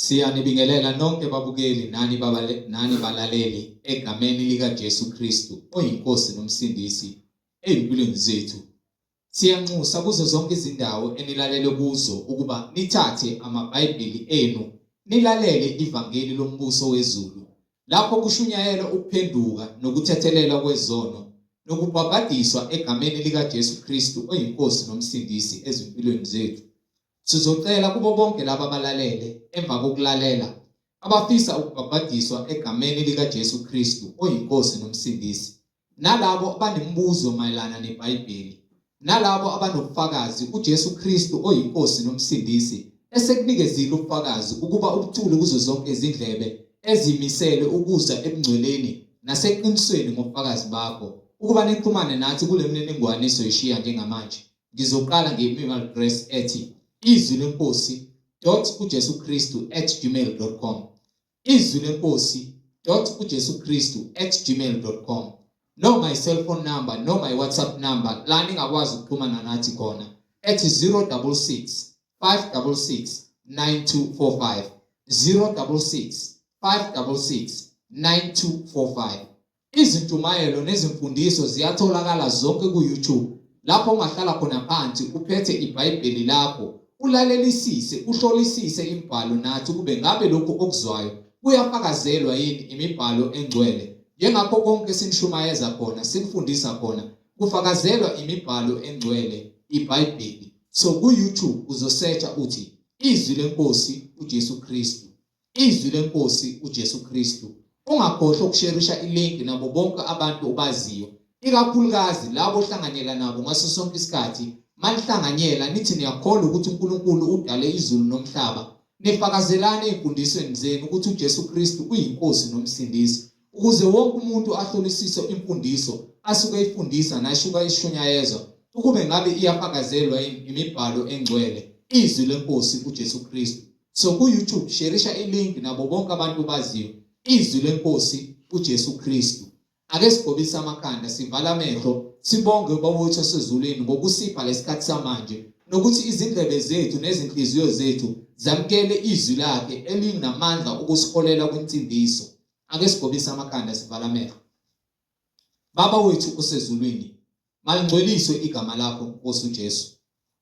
Siyanibingelela nonke babukeli nani babale nani balaleli egameni likaJesu Kristu oyiNkosi noMsindisi ezimpilweni zethu. Siyanxusa kuzo zonke izindawo enilalele kuzo ukuba nithathe amaBhayibheli enu nilalele ivangeli lombuso wezulu lapho kushunyayelwa ukuphenduka nokuthethelelwa kwezono nokubhabhadiswa egameni likaJesu Kristu oyiNkosi noMsindisi ezimpilweni zethu. Sizocela kubo bonke laba abalalele emva kokulalela abafisa ukubhabhadiswa egameni likaJesu Kristu oyiNkosi noMsindisi nalabo abanemibuzo mayelana neBhayibheli nalabo abanobufakazi uJesu Kristu oyiNkosi noMsindisi esekunikezile ubufakazi ukuba ubuthule kuzo zonke izindlebe ezimisele ukuza ebungcweleni naseqinisweni ngobufakazi bakho ukuba nixhumane nathi kule mininingwane esoyishiya njengamanje. Ngizoqala nge-email address ethi izwi lenkosi dot uJesu Kristu at gmail dot com, izwi lenkosi dot uJesu Kristu at gmail dot com, noma i-cellphone number noma i-WhatsApp number la ningakwazi ukuxhumana nathi khona ethi 066 566 9245, 066 566 9245. Izintshumayelo nezimfundiso ziyatholakala zonke ku-YouTube lapho ungahlala khona phansi uphethe iBhayibheli lakho ulalelisise uhlolisise imibhalo nathi kube ngabe lokhu okuzwayo kuyafakazelwa yini imibhalo engcwele njengakho konke sinishumayeza khona sinifundisa khona kufakazelwa imibhalo engcwele iBhayibheli. So ku-YouTube uzosearcha uthi izwi lenkosi uJesu Kristu. Izwi leNkosi uJesu Kristu. Ungakhohlwa ukusherisha ilink nabo bonke abantu obaziyo, ikakhulukazi labo ohlanganyela nabo ngaso sonke isikhathi. Manihlanganyela nithi niyakholwa ukuthi uNkulunkulu udale izulu nomhlaba, nifakazelane ezimfundisweni zenu ukuthi uJesu Kristu uyiNkosi noMsindisi, ukuze wonke umuntu ahlolisise imfundiso asuke eyifundisa nasuke eyishunyayezwa ukube ngabe iyafakazelwa yini imibhalo engcwele, izwi leNkosi uJesu Kristu. So ku YouTube sherisha ilink nabo bonke abantu baziyo izwi lenkosi uJesu Kristu. Ake sigobise amakhanda sivala amehlo sibonge ubaba wethu osezulwini ngokusipha lesikhathi samanje nokuthi izindlebe zethu nezinhliziyo zethu zamukele izwi lakhe elinamandla ukusiholela kwinsindiso. Ake sigobise amakhanda sivala amehlo. Baba wethu osezulwini, Malingcweliswe igama lakho Nkosi uJesu.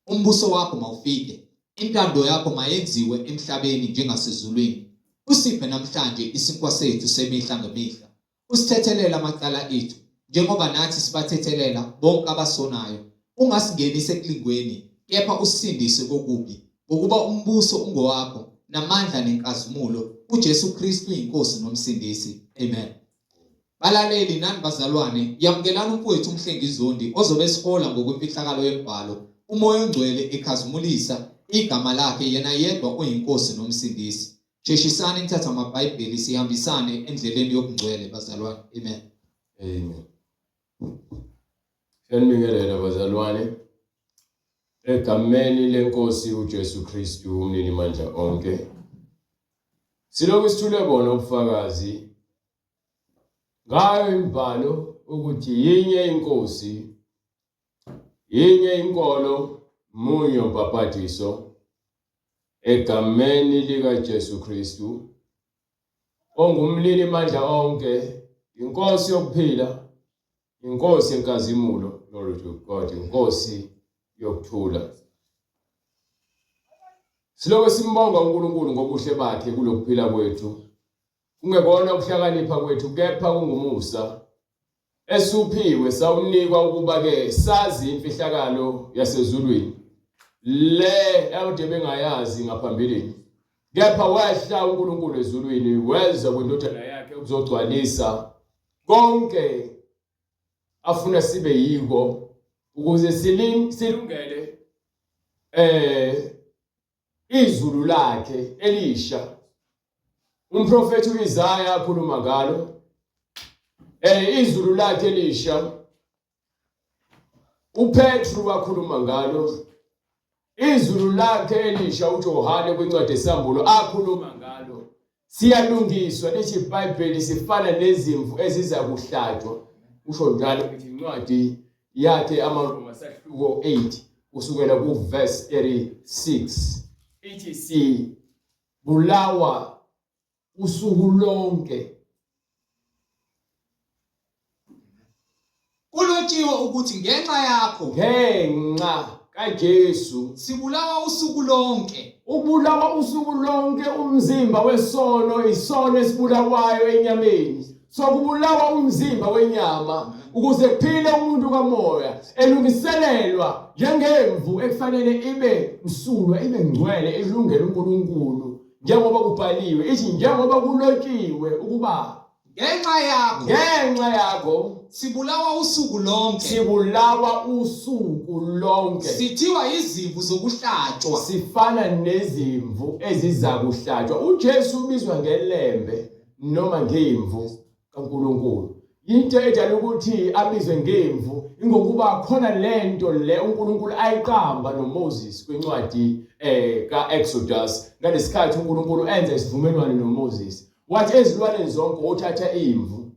Umbuso wakho mawufike. Intando yakho mayenziwe emhlabeni njengasezulwini. Usiphe namhlanje isinkwa sethu semihla ngemihla. Usithethelele amacala ethu njengoba nathi sibathethelela bonke abasonayo. Ungasingenisi ekulingweni, kepha usisindise kokubi. Ngokuba umbuso ungowakho, namandla nenkazimulo, uJesu Kristu iNkosi noMsindisi. Amen. Balaleli nani bazalwane, yamukelani umfowethu uMhlengi Zondi ozobe esihola ngokwemfihlakalo yembhalo, uMoya oNgcwele ekhazimulisa igama lakhe yena yedwa oyiNkosi noMsindisi. Sheshisani nithathe amaBhayibheli sihambisane endleleni yobungcwele bazalwane. Amen. Amen. Siyanibingelela bazalwane egameni lenkosi uJesu Kristu umninimandla onke. Silokhu sithule bona ubufakazi ngayo imibhalo ukuthi yinye inkosi, yinye inkolo, munye umbhaphathiso egameni likaJesu Kristu ongumnini mandla onke, inkosi yokuphila, inkosi yenkazimulo, glory to God, inkosi yokuthula. Silokhu simbonga uNkulunkulu ngobuhle bakhe kulokuphila kwethu. Kungekona ukuhlakanipha kwethu kepha kungumusa esuphiwe sawunikwa ukuba ke sazi imfihlakalo yasezulwini le akade bengayazi ngaphambilini. Kepha wehla uNkulunkulu ezulwini weza kwindodana yakhe ukuzogcwalisa konke afuna sibe yiko ukuze silungele eh izulu lakhe elisha. Umprofethi uIsaya akhuluma ngalo eh izulu lakhe elisha. UPetru wakhuluma ngalo izulu lakhe elisha, uJohane kwincwadi esambulo akhuluma ngalo. Siyalungiswa, lithi iBhayibheli sifana nezimvu eziza kuhlatshwa, usho njalo ithi incwadi yakhe amaRoma sahluko 8 kusukela ku verse 36, ithi si Bulawa usuku lonke. Kulotshiwe ukuthi ngenxa yakho, ngenxa kaJesu, sibulawa usuku lonke. Ubulawa usuku lonke umzimba wesono, isono esibulawayo enyameni. So kubulawa umzimba wenyama ukuze kuphile umuntu kamoya elungiselelwa njengemvu ekufanele ibe msulwa, ibe ngcwele, ilungele uNkulunkulu njengoba kubhaliwe, ithi njengoba kulotshiwe ukuba ngenxa yakho, ngenxa yakho sibulawa usuku lonke, sibulawa usuku lonke, sithiwa izimvu zokuhlatshwa, sifana nezimvu ezizakuhlatshwa. UJesu ubizwa ngelembe noma ngemvu kaNkulunkulu. Into edala ukuthi abizwe ngemvu ingokuba khona lento le uNkulunkulu ayiqamba noMoses kwincwadi kaExodus ngalesikhathi uNkulunkulu enza isivumelwano noMoses. Wathi ezilwaneni zonke uthatha imvu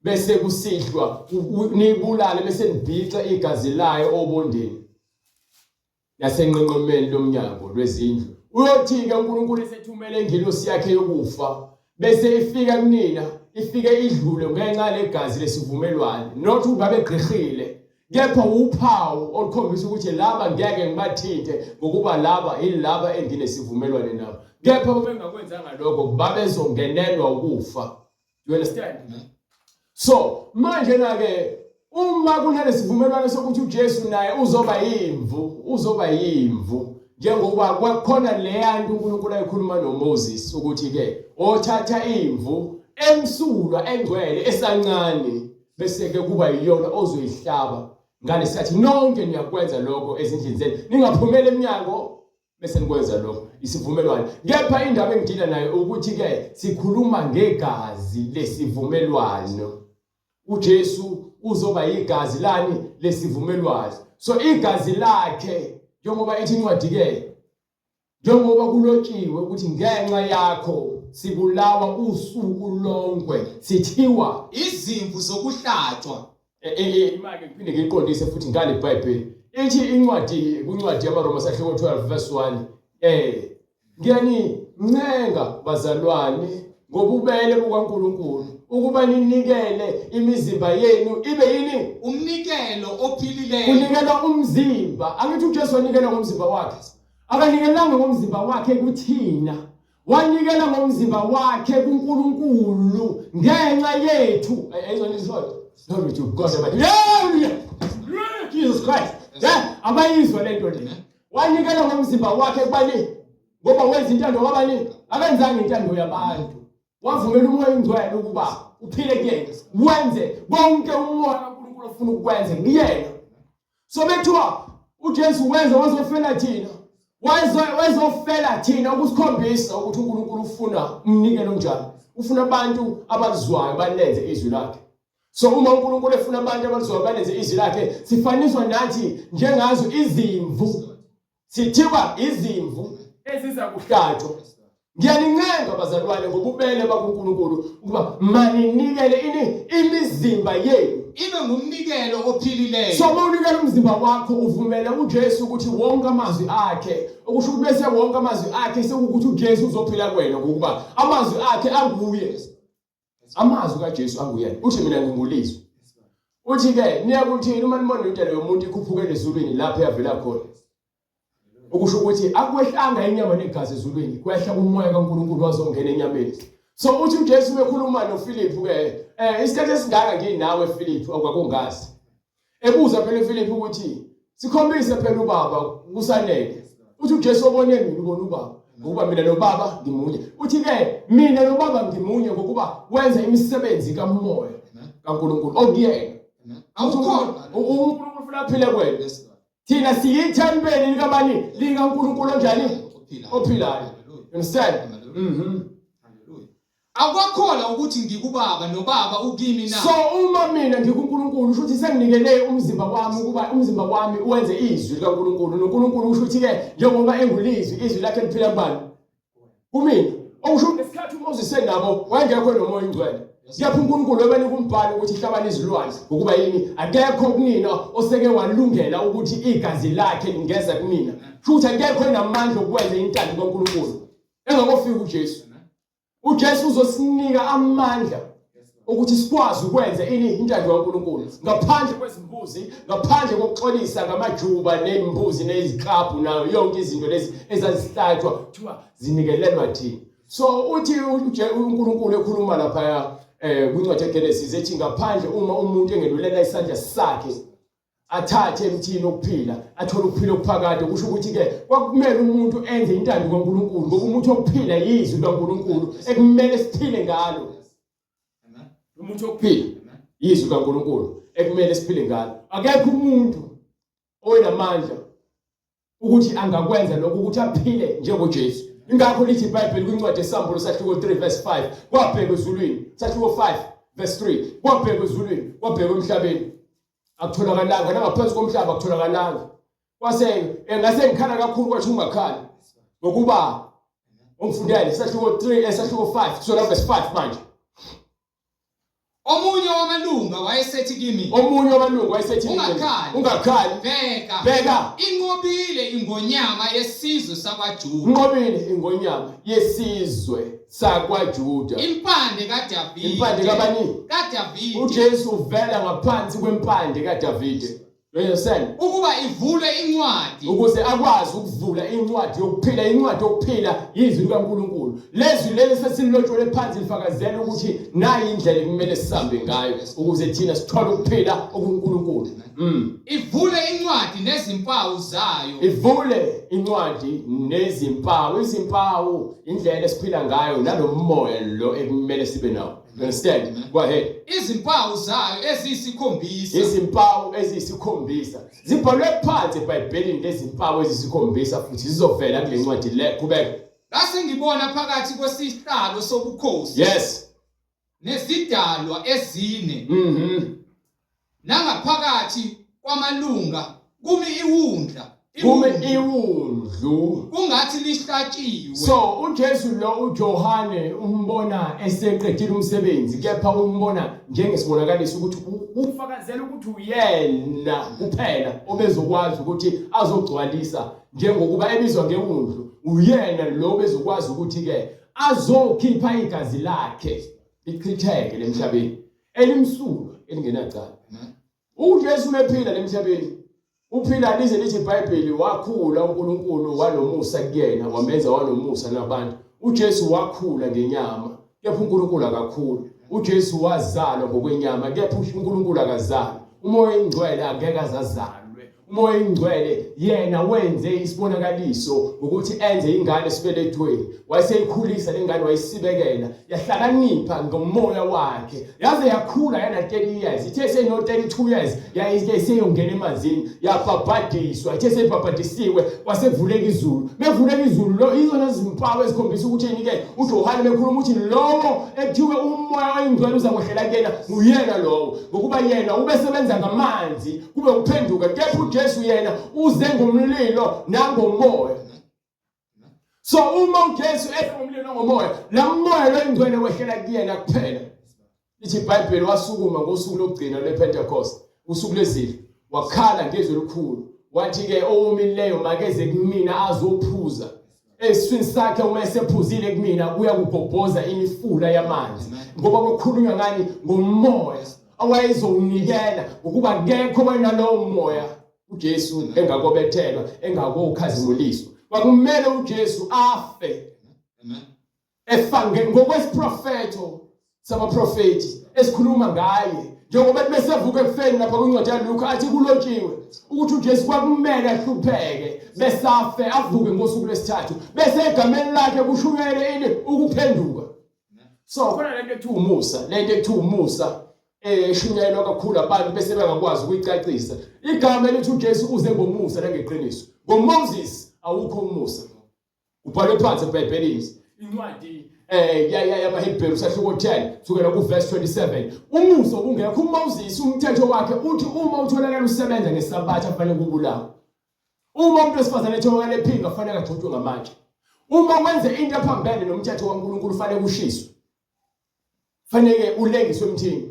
bese kusihlwa niyibulale bese nibhica igazi layo obondeni nasenqenqemeni lomnyango lwezindlu. Uyothi-ke uNkulunkulu esethumele ingilosi yakhe yokufa bese ifika kunina ifike idlule ngenxa legazi lesivumelwano, not ukuthi babegqirhile, kepha wuphawu olukhombisa ukuthi laba ngeke ngibathinte ngokuba laba yilaba enginesivumelwano nabo. Kepha bengakwenzanga lokho babezongenelwa ukufa. You understand? So manje na ke uma kunalesivumelwano sokuthi uJesu naye uzoba yimvu, uzoba yimvu njengoba kwakhona leya nto uNkulunkulu ayikhuluma noMoses ukuthi ke othatha imvu emsulwa engcwele esancane bese ke kuba yiyona ozoyihlaba ngalesikhathi nonke niyakwenza lokho ezindlini zenu ningaphumeli emnyango bese nikwenza lokho isivumelwano. Kepha indaba engidila nayo ukuthi ke sikhuluma ngegazi lesivumelwano. uJesu uzoba igazi lani lesivumelwano. So igazi lakhe njengoba ithi incwadi ke, njengoba kulotshiwe ukuthi ngenxa yakho sibulawa usuku lonke, sithiwa izimvu zokuhlatshwa. Imake ngiphinde ngiyiqondise futhi ngale iBhayibheli. Ithi incwadi kwincwadi yamaRoma sahluko 12 verse 1, ngiyanincenga bazalwane ngobubele bukaNkulunkulu ukuba ninikele imizimba yenu ibe yini? Umnikelo ophilileyo. Unikela umzimba. Angithi uJesu wanikela ngomzimba wakhe. Akanikelanga ngomzimba wakhe kuthina. Wanikela ngomzimba wakhe kuNkulunkulu ngenxa yethu. Ayizona ishoyo. Glory to God. Hallelujah. Jesus Christ. Yeah, abayizwa lento le. Wanikela ngomzimba wakhe kubani? Ngoba wenza intando kabani? Akenzanga intando yabantu. Wavumela uMoya oNgcwele ukuba uphile kuyena. Wenze konke uMoya kaNkulunkulu ofuna ukukwenza kuyena. So bekuthiwa uJesu wenza wazofela thina. Wezofela thina ukusikhombisa ukuthi uNkulunkulu ufuna umnikelo onjani. Ufuna abantu abalizwayo balenze izwi lakhe. So uma uNkulunkulu efuna abantu abalizwayo balenze izwi lakhe, sifaniswa nathi njengazo izimvu. Sithiwa izimvu eziza kuhlatshwa. Ngiyanincenga bazalwane ngobubele bakuNkulunkulu ukuba maninikele ini imizimba yenu ibe ngumnikelo ophilileyo. So uma unikela umzimba wakho uvumela uJesu ukuthi wonke amazwi akhe, okusho ukuthi bese wonke amazwi akhe sekuwukuthi uJesu uzophila kuwena ngokuba amazwi akhe anguye. Amazwi kaJesu anguyena. Uthi mina ngingulizwi. Uthi ke niyakuthini uma nibona intela yomuntu ikhuphukele ezulwini lapho yavela khona. Okusho ukuthi akwehlanga inyama negazi ezulwini, kwehla umoya kaNkulunkulu wazongena enyameni. So uthi uJesu bekhuluma noFiliphu ke, isikhathi esingaka nginawe Filiphu okwakungazi. Ebuza phela uFiliphu ukuthi sikhombise phela ubaba kusanele. Uthi uJesu obone mina ubona ubaba, ngokuba mina nobaba ngimunye. Uthi ke mina nobaba ngimunye ngokuba wenza imisebenzi kamoya kaNkulunkulu okuyena. Awukhona uNkulunkulu ufuna aphile kuwena. Thina siyithempeli likabani? LikaNkulunkulu onjani? Ophilayo. You understand? Akwakholwa ukuthi ngikubaba nobaba ukimi na? So uma mina ngikuNkulunkulu usho ukuthi senginikele umzimba wami ukuba umzimba wami uwenze izwi likaNkulunkulu noNkulunkulu usho ukuthi ke njengoba engulizwi izwi lakhe liphila kubani? Kumina. Okusho ngesikhathi uMoses enabo wayengekho noMoya oNgcwele. Kepha uNkulunkulu webanika umbhalo ukuthi hlabani izilwane ngokuba yini akekho kunina oseke walungela ukuthi igazi lakhe lingeza kumina. Futhi akekho enamandla okwenza intando kaNkulunkulu. Engakofika uJesu. uJesu uzosinika amandla ukuthi sikwazi ukwenza ini intando kaNkulunkulu ngaphandle kwezimbuzi, ngaphandle kokuxolisa ngamajuba nezimbuzi neziklabhu nayo yonke izinto lezi ezazihlatshwa kuthiwa zinikelelwa thina. So uthi uNkulunkulu ekhuluma lapha kwincwadi yeGenesis ethi ngaphandle uma umuntu engelulela isandla sakhe athathe emthini wokuphila athole ukuphila okuphakade, kusho ukuthi-ke kwakumele umuntu enze intando kaNkulunkulu, ngoba umuthi wokuphila yizwi likaNkulunkulu ekumele siphile ngalo. Umuthi wokuphila yizwi likaNkulunkulu ekumele siphile ngalo. Akekho umuntu owenamandla ukuthi angakwenza lokho ukuthi aphile njengoJesu. Ingakho lithi iBhayibheli kwincwadi yeSambulo sahluko 3 verse 5, kwabhekwa ezulwini, sahluko 5 verse 3, kwabhekwa ezulwini, kwabhekwa emhlabeni, akutholakalanga, nangaphansi komhlaba akutholakalanga. Kwase ngase ngikhala kakhulu, kwathi ungakhali ngokuba ungifundele sahluko 3 esahluko 5 kusona verse 5 manje. Omunye wamalunga wayesethi kimi. Omunye wamalunga wayesethi kimi. Ungakhali. Ungakhali. Bheka. Bheka. Inqobile ingonyama yesizwe sakwaJuda. Inqobile ingonyama yesizwe sakwaJuda. Impande kaDavide. Impande kabani? KaDavide. UJesu uvela ngaphansi kwempande kaDavide. You understand? Ukuba ivule incwadi. Ukuze akwazi ukuvula incwadi yokuphila, incwadi yokuphila yizwi likaNkulunkulu. Lezwi leli sesilotshwele phansi lifakazela ukuthi nayi indlela ekumele sihambe ngayo ukuze thina sithole ukuphila okuNkulunkulu. Ivule incwadi nezimpawu zayo. Ivule incwadi nezimpawu, izimpawu indlela esiphila ngayo nalomoya lo ekumele sibe nawo. You understand? Go ahead. Izimpawu zayo eziyisikhombisa. Izimpawu eziyisikhombisa zibhalwe phansi eBhayibhelini, lezimpawu eziyisikhombisa futhi zizovela kule ncwadi le. Qhubeka. Ngase ngibona phakathi kwesihlalo sobukhosi. Yes. Nezidalwa ezine. Nangaphakathi kwamalunga kumi iwundla. Kume iwundlu kungathi lihlatshiwe. So uJesu lo uJohane umbona eseqedile umsebenzi, kepha umbona njengesibonakaliso ukuthi ufakazela ukuthi uyena kuphela obezokwazi ukuthi azogcwalisa, njengokuba ebizwa ngewundlu, uyena lo obezokwazi ukuthi ke azokhipha igazi lakhe lichitheke lemhlabeni elimsulwa elingenacala. UJesu umephila lemhlabeni, uphila lize lithi iBhayibheli wakhula uNkulunkulu wanomusa kuyena, wamenza wanomusa nabantu. uJesu wakhula ngenyama, kepha uNkulunkulu akakhuli. uJesu wazalwa ngokwenyama, kepha uNkulunkulu akazalwa. UMoya oyiNgcwele angeke azazalwe. UMoya oyiNgcwele yena wenze isibonakaliso ngokuthi enze ingane esibelethweni, wayeseyikhulisa le ngane, wayisibekela, yahlakanipha ngomoya wakhe, yaze yakhula yana 30 years. Ithe seyino 32 years yayike seyongena emanzini, yabhabhadiswa. Ithe seyibhabhadisiwe kwasevuleka izulu. Bevuleka izulu lo izona zimpawu ezikhombisa ukuthi yini ke uJohane bekhuluma ukuthi lowo ekuthiwe uMoya oyiNgcwele uzakwehlela kuyena nguyena lowo, ngokuba yena ubesebenza ngamanzi kube ukuphenduka, kepha uJesu yena uze ngomlilo nangomoya. So uma uJesu eze ngomlilo nangomoya, la moya loyingcwele wehlela kuyena kuphela. Lithi iBhayibheli wasukuma ngosuku lokugcina lwePentecost, usuku lwezidlo, wakhala ngezwi elikhulu, wathi-ke owomileyo makeze kumina azophuza. Esiswini sakhe uma esephuzile kumina kuya kugobhoza imifula yamanzi, ngoba kukhulunywa ngani? Ngomoya awayezowunikela, ngokuba akekho wayenalowo moya uJesu engakobethelwa, engakokhazimuliswa. Kwakumele uJesu afe efange ngokwesiprofetho sabaprofethi esikhuluma ngaye, njengoba besevuka ekufeni lapha kwincwadi yaLuka athi kulotshiwe ukuthi uJesu kwakumele ahlupheke besafe avuke ngosuku lwesithathu, bese egameni lakhe kushunyayele ini? Ukuphenduka. So khona lento ekuthiwa umusa, lento ekuthiwa umusa eshunyayelwa kakhulu abantu bese bengakwazi ukuyicacisa. Igama elithi uJesu uze ngomusa nangeqiniso. NgoMoses awukho umusa. Ubhalwe phansi eBhayibhelini. Incwadi yamaHebheru sahluko 10 kusukela kuverse 27. Umusa ubungekho. uMoses umthetho wakhe uthi uma utholakala usebenza ngeSabatha kufanele kubulawe. Uma umuntu wesifazane etholakala ephinga kufanele agxotshwe ngamatshe. Uma wenze into ephambene nomthetho kaNkulunkulu kufanele kushiswe. Fanele ulengiswe emthini.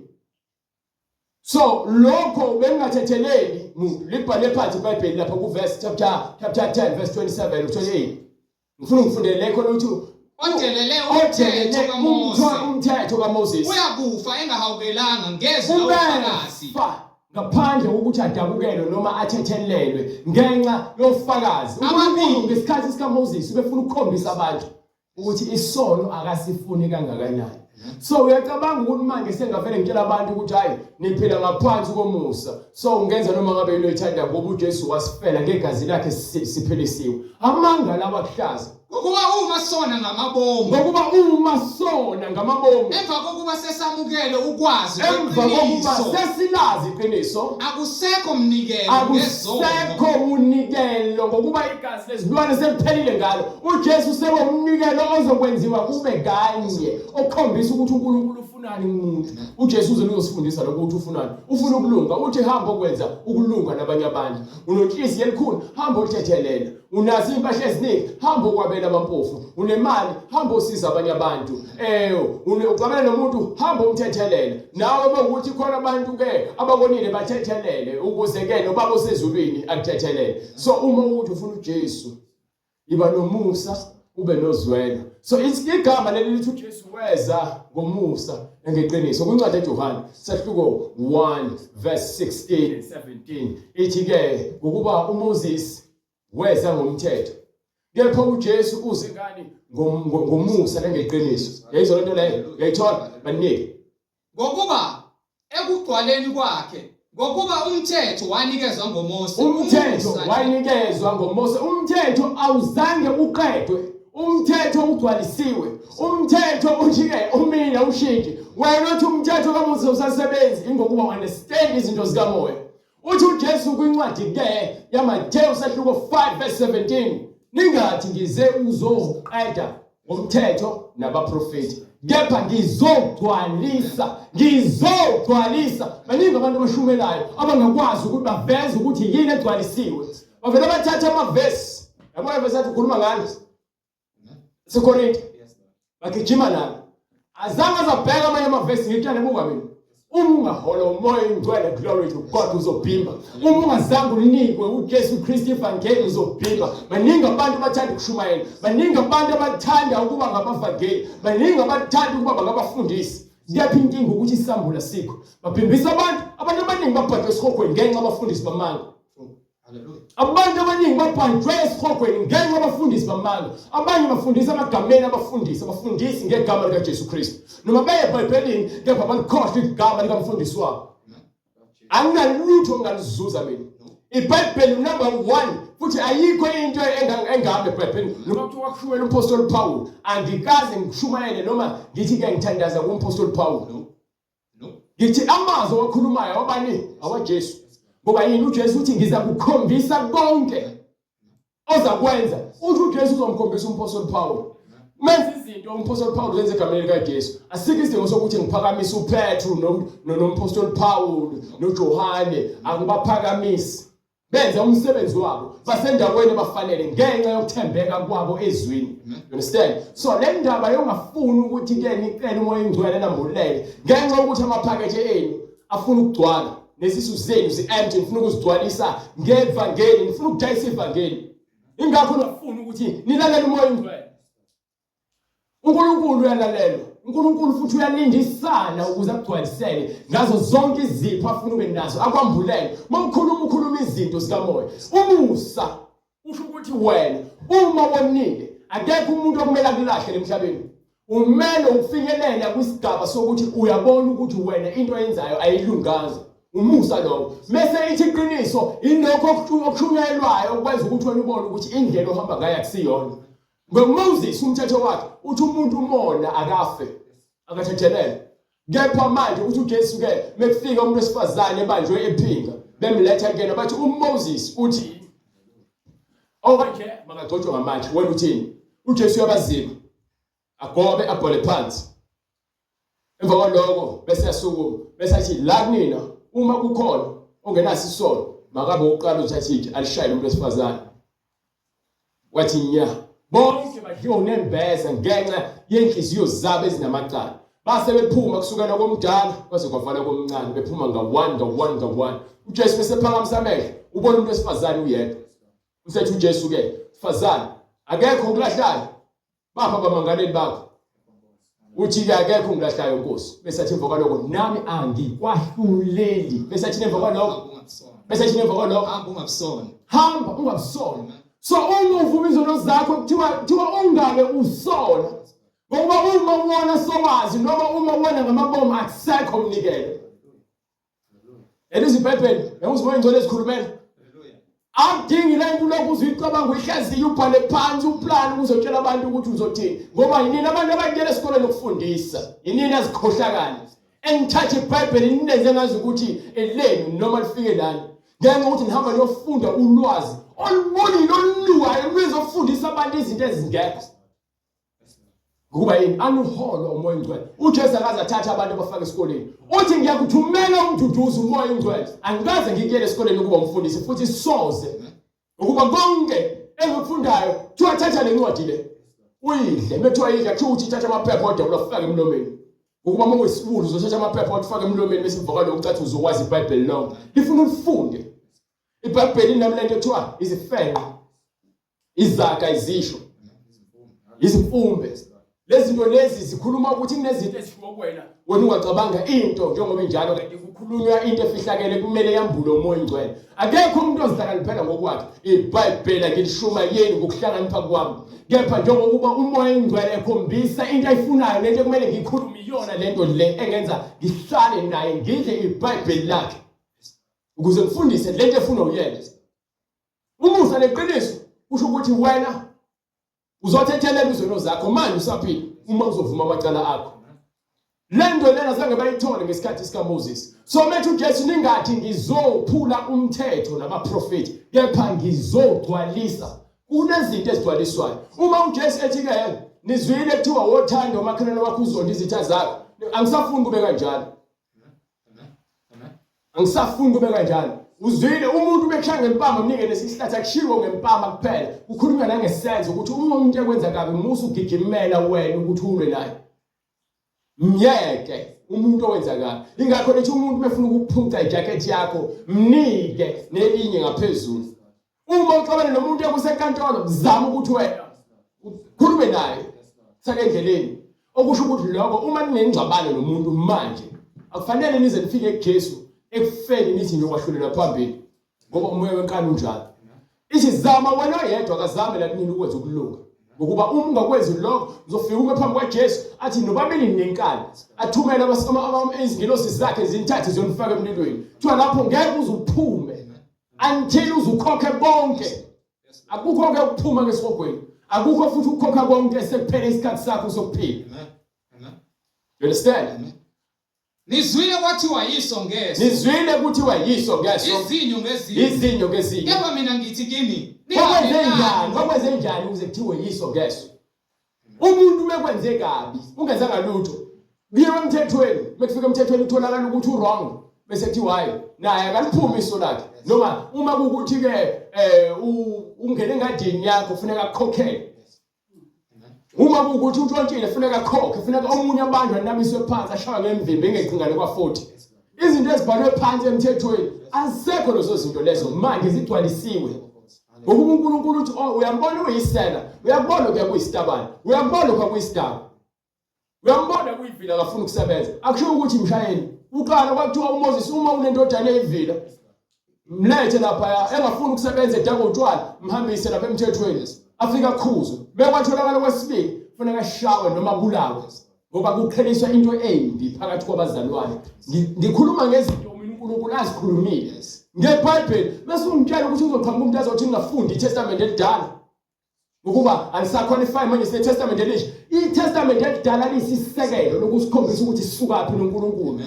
So lokho bengingathetheleli muntu. Libhale phansi iBhayibheli lapha ku verse chapter 10 verse 27 28. Ngifuna ngifundele khona ukuthi Odelele umthetho kaMose. Umthetho kaMoses. Uyakufa engahawukelanga ngezwi lofakazi. Ubefa ngaphandle kokuthi adabukelwe noma athethelelwe ngenxa yofakazi. UNkulunkulu ngesikhathi sikaMoses ubefuna ukukhombisa abantu ukuthi isono akasifuni kangakanani. So uyacabanga ukuthi manje sengavele ngitshela abantu ukuthi hayi niphila ngaphansi komusa. So ungenza noma ngabe into oyithanda ngoba uJesu wasifela ngegazi lakhe siphilisiwe. Amanga lawa kuhlaza. Ngokuba uma sona ngamabomu. Ngokuba uma sona ngamabomu. Emva kokuba sesamukele ukwazi Emva kokuba sesilazi iqiniso. Akusekho mnikelo ngezono. Akusekho munikelo ngokuba igazi lezilwane seliphelile ngalo. UJesu sewumnikelo ozokwenziwa kube kanye okhombisa ukuthi uNkulunkulu ufunani kumuntu. UJesu uze uzosifundisa lokho ukuthi ufunani. Ufuna ukulunga. Uthi hamba okwenza ukulunga nabanye abantu. Unenhliziyo elikhulu, hamba othethelela. Unazo impahla eziningi, hamba okwabela abampofu. Unemali, hamba osiza abanye abantu. Eh, uxabene nomuntu, hamba umthethelele. Nawe bekuthi khona abantu ke abakonile bathethelele ukuze ke nobaba osezulwini akuthethelele. So uma ukuthi ufuna uJesu, iba nomusa ube nozwelo. So igama leli lithi uJesu weza ngomusa ngeqiniso. Kwincwadi kaJohane sahluko 1 verse 16 and 17 ithi ke ngokuba uMoses weza ngomthetho kepha uJesu uze ngani ngomusa nangeqiniso. Yayizwa lento leyo? Uyayithola? Banike. Ngokuba ekugcwaleni kwakhe, ngokuba umthetho wanikezwa ngoMose. Umthetho wanikezwa ngoMose. Umthetho awuzange uqedwe. Umthetho ugcwalisiwe. Umthetho uthi-ke umile awushintshi. Wena uthi umthetho kaMose usasebenzi ingokuba understand izinto zikamoya. Uthi uJesu kwincwadi ke yaMathewu sahluko 5 verse 17 ningathi ngize uzoqeda ngomthetho nabaprofeti kepha ngizogcwalisa ngizogcwalisa baningi abantu abashumelayo abangakwazi ukuthi baveze ukuthi yini egcwalisiwe bavele bathatha amavesi yabona vesi athi ukhuluma ngani seKorinte bagijima nalo azange azabheka amanye amavesi ngitshele buka mina uma ungahola umoya ingcwele glory to God uzobhimba uma ungazange unikwe uJesu Kristu ivangeli uzobhimba baningi abantu abathanda ukushumayela baningi abantu abathanda ukuba ngabavangeli baningi abathanda ukuba ngabafundisi kepha inkinga ukuthi isambula sikho babhimbisa abantu abantu abaningi babhajwe esihogweni ngenxa abafundisi bamanga Abantu abaningi babhanjwe esihogweni ngenxa abafundisi bamanga. Abanye bafundisa amagameni abafundisi, abafundisi ngegama likaJesu Kristu. Noma beye eBhayibhelini kepha balikhohlwa igama likamfundisi wabo. Anginalutho ongaluzuza mina. IBhayibheli number 1 futhi ayikho into engami eBhayibhelini. Noma kuthiwa kushumayela uMphostoli Paul, angikaze ngishumayele noma ngithi ke ngithandaza kuMphostoli Paul. Ngithi amazwi owakhulumayo awabani? AwaJesu. Ngoba yini uJesu uthi ngiza kukhombisa konke ozakwenza. Uthi uJesu uzomkhombisa umphostoli Paul. Menza izinto umphostoli Paul uzenza egameni likaJesu. Asikho isidingo sokuthi ngiphakamise uPetru nomphostoli Paul noJohane, angibaphakamisi. benza umsebenzi wabo basendaweni abafanele ngenxa yokuthembeka kwabo ezwini you understand so le ndaba yongafuni ukuthi ke nicele umoya ingcwele nambulele ngenxa yokuthi amaphakethe enu afuna ukugcwala nezisu zenu zi-empty nifuna ukuzigcwalisa ngevangeli nifuna ukudayisa ivangeli ingakho ningafuni ukuthi nilalele umoya ingcwele uNkulunkulu uyalalelwa uNkulunkulu futhi uyalindisana ukuze akugcwalisele ngazo zonke izipho afuna ube nazo akwambulele uma ukhuluma ukhuluma izinto zikamoya umusa usho ukuthi wena uma wonile akekho umuntu okumele akulahle emhlabeni umele ukufinyelela kwisigaba sokuthi uyabona ukuthi wena into oyenzayo ayilungazi umusa lowo mese ithi iqiniso ilokho okushunyayelwayo okwenza ukuthi wena ubone ukuthi indlela ohamba ngayo akusiyona NgoMoses umthetho wakhe uthi umuntu umona akafe akathethelele. Kepha manje uthi uJesu ke mekufika umuntu wesifazane ebanjwe ephinga bemletha kuyena bathi uMoses uthi okanje makagcotshwe ngamatshe wena uthini? UJesu uyabaziba agobe abhole phansi. Emva kwaloko bese yasukuma bese athi la kunina uma kukhona ongenaso isono makabe uqala uthatha itshe alishayele umuntu wesifazane. Wathi nya bonke badliwa unembeza ngenxa yenhliziyo zabo ezinamacala. Base bephuma kusukela komdala kwaze kwavala komncane bephuma nga-one nga-one nga-one. UJesu bese phakamisa amehlo ubona umuntu wesifazane uyedwa. Usethi uJesu ke, sifazane akekho okulahlayo. Bapha abamangaleli bakho. Uthi-ke akekho ongilahlayo Nkosi. Bese athi emva kwalokho nami angikwahluleli. Bese athi emva kwalokho. Bese athi emva kwalokho hamba ungabusona. Hamba ungabusona. So uma uvuma izono zakho kuthiwa kuthiwa ungabe usola. Ngokuba uma uwona sowazi noma uma uwona ngamabomu akusekho mnikelo. Elizwi iBhayibheli, ngeke ingcwele ezikhulumela. Akudingi le nto ulokhu uzuyicabanga uyihlaziye ubhale phansi uplani ukuzotshela abantu ukuthi uzothini ngoba yinini abantu abangena esikoleni ukufundisa yinini azikhohlakali enithathe iBhayibheli ninenze ngazi ukuthi elenu noma lifike lana ngenxa yokuthi nihamba niyofunda ulwazi olubolile olunukayo luzofundisa abantu izinto ezingekho Ngokuba yini? Anuholwa umoya ongcwele. UJesu akaze athathe abantu abafaka esikoleni. Uthi ngiyakuthumela umduduzi umoya ongcwele. Angikaze ngikuyele esikoleni ukuba umfundisi futhi soze. Ukuba konke engikufundayo kuthiwa thatha le ncwadi le. Uyidle. Methiwa idla kuthiwa uthi thatha amaphepha odwa ulafake emlomeni. Ukuba uma uyisibulu uzothatha amaphepha othufake emlomeni bese ivakala ukucathi uzokwazi iBhayibheli lonke. Lifuna ulifunde. IBhayibheli linami lento ekuthiwa izifenqo. Izaga izisho. Izimfumbe. Lezi zinto lezi zikhuluma ukuthi kunezinto ezishiwo kuwena wena ungacabanga into njengoba injalo kanti kukhulunywa into efihlakele kumele yambulwe umoya ongcwele. Akekho umuntu ozihlakaniphela ngokwakhe. IBhayibheli angilishumayeli ngokuhlakanipha kwami. Kepha njengokuba umoya ongcwele ekhombisa into ayifunayo lento ekumele ngiyikhulume iyona lento le engenza ngihlale naye ngidle iBhayibheli lakhe ukuze ngifundise lento efunwa uyena. Umusa neqiniso kusho ukuthi wena uzothethelela izono zakho manje usaphila uma uzovuma amacala akho. Le nto lena zange bayithole ngesikhathi sikaMoses. So methu uJesu ningathi ngizophula umthetho nabaprofeti kepha ngizogcwalisa. Kunezinto ezigcwaliswayo. Uma uJesu ethi ke nizwile kuthiwa wothanda umakhelwane wakho uzonda izitha zakho. Angisafuni kube kanjalo. Angisafuni kube kanjalo. Uzwile umuntu ubekushaya ngempama mnike lesi sihlathi akushiwo ngempama kuphela. Kukhulunywa nangesenzo ukuthi uma umuntu ekwenza kabi musa ugijimela wena ukuthi ulwe naye. Myeke umuntu owenza kabi. Ingakho lithi umuntu mefuna ukuphuca ijacket yakho mnike nelinye ngaphezulu. Uma uxabene nomuntu ekusenkantolo zama ukuthi wena ukhulume naye sake endleleni okusho ukuthi lokho uma ninengxabano nomuntu manje akufanele nize nifike kuJesu ekufeni nithi niyokwahlulelwa phambili ngoba umoya wenkani unjalo ithi zama wena oyedwa akazame la kunini ukwenza ukulunga ngokuba uma ungakwenzi lokho uzofika ume phambi kwaJesu athi nobabili ninenkani athumele izingilosi zakhe zinithathe ziyonifaka emlilweni kuthiwa lapho ngeke uze uphume until uzukhokhe bonke akukho ke ukuphuma ngesihogweni akukho futhi ukukhokha konke sekuphele isikhathi sakho sokuphila you understand Nizwile kwathiwa yiso ngeso. Nizwile kuthiwa yiso ngeso. Izinyo ngezinyo. Izinyo ngezinyo. Kepha mina ngithi kini kwakwenze njani? Kwakwenze njani ukuze kuthiwe yiso ngeso? Umuntu mekwenze kabi, ungenzanga lutho. Kuyiwe emthethweni, mekufika emthethweni kutholakala ukuthi uwrong bese kuthiwa hayi naye akaliphumi iso lakhe. Noma uma kuwukuthi ke eh ungene engadini yakho kufuneka akukhokhele. Uma kuwukuthi untshontshile kufuneka akhokhe, kufuneka omunye abantu anabiswe phansi ashaywe ngemvimbi engecingane kwa-40. Izinto ezibhalwe phansi emthethweni azisekho lezo zinto lezo manje zigcwalisiwe. Ngokuba uNkulunkulu uthi oh uyambona uyisela, uyakubona kuya kuyisitabane, uyambona kuya kuyisidaba. Uyambona kuyivila akafuni ukusebenza. Akusho ukuthi mshayeli uqala kwakuthiwa uMoses uma unendodana eyivila mlethe lapha engafuni ukusebenza edaka utshwala mhambise lapha emthethweni afika akhuzwe bekwatholakala kwesibili kufuneka ashawe noma abulawe ngoba kuqheliswa into embi phakathi kwabazalwane ngikhuluma ngezinto mina uNkulunkulu azikhulumile ngeBhayibheli bese ungitshela ukuthi uzoqhamuka umuntu azothi ngingafundi iTestament elidala ngokuba alisaqualify manje sineTestament elisha iTestament elidala liyisisekelo lokusikhombisa ukuthi sisukaphi noNkulunkulu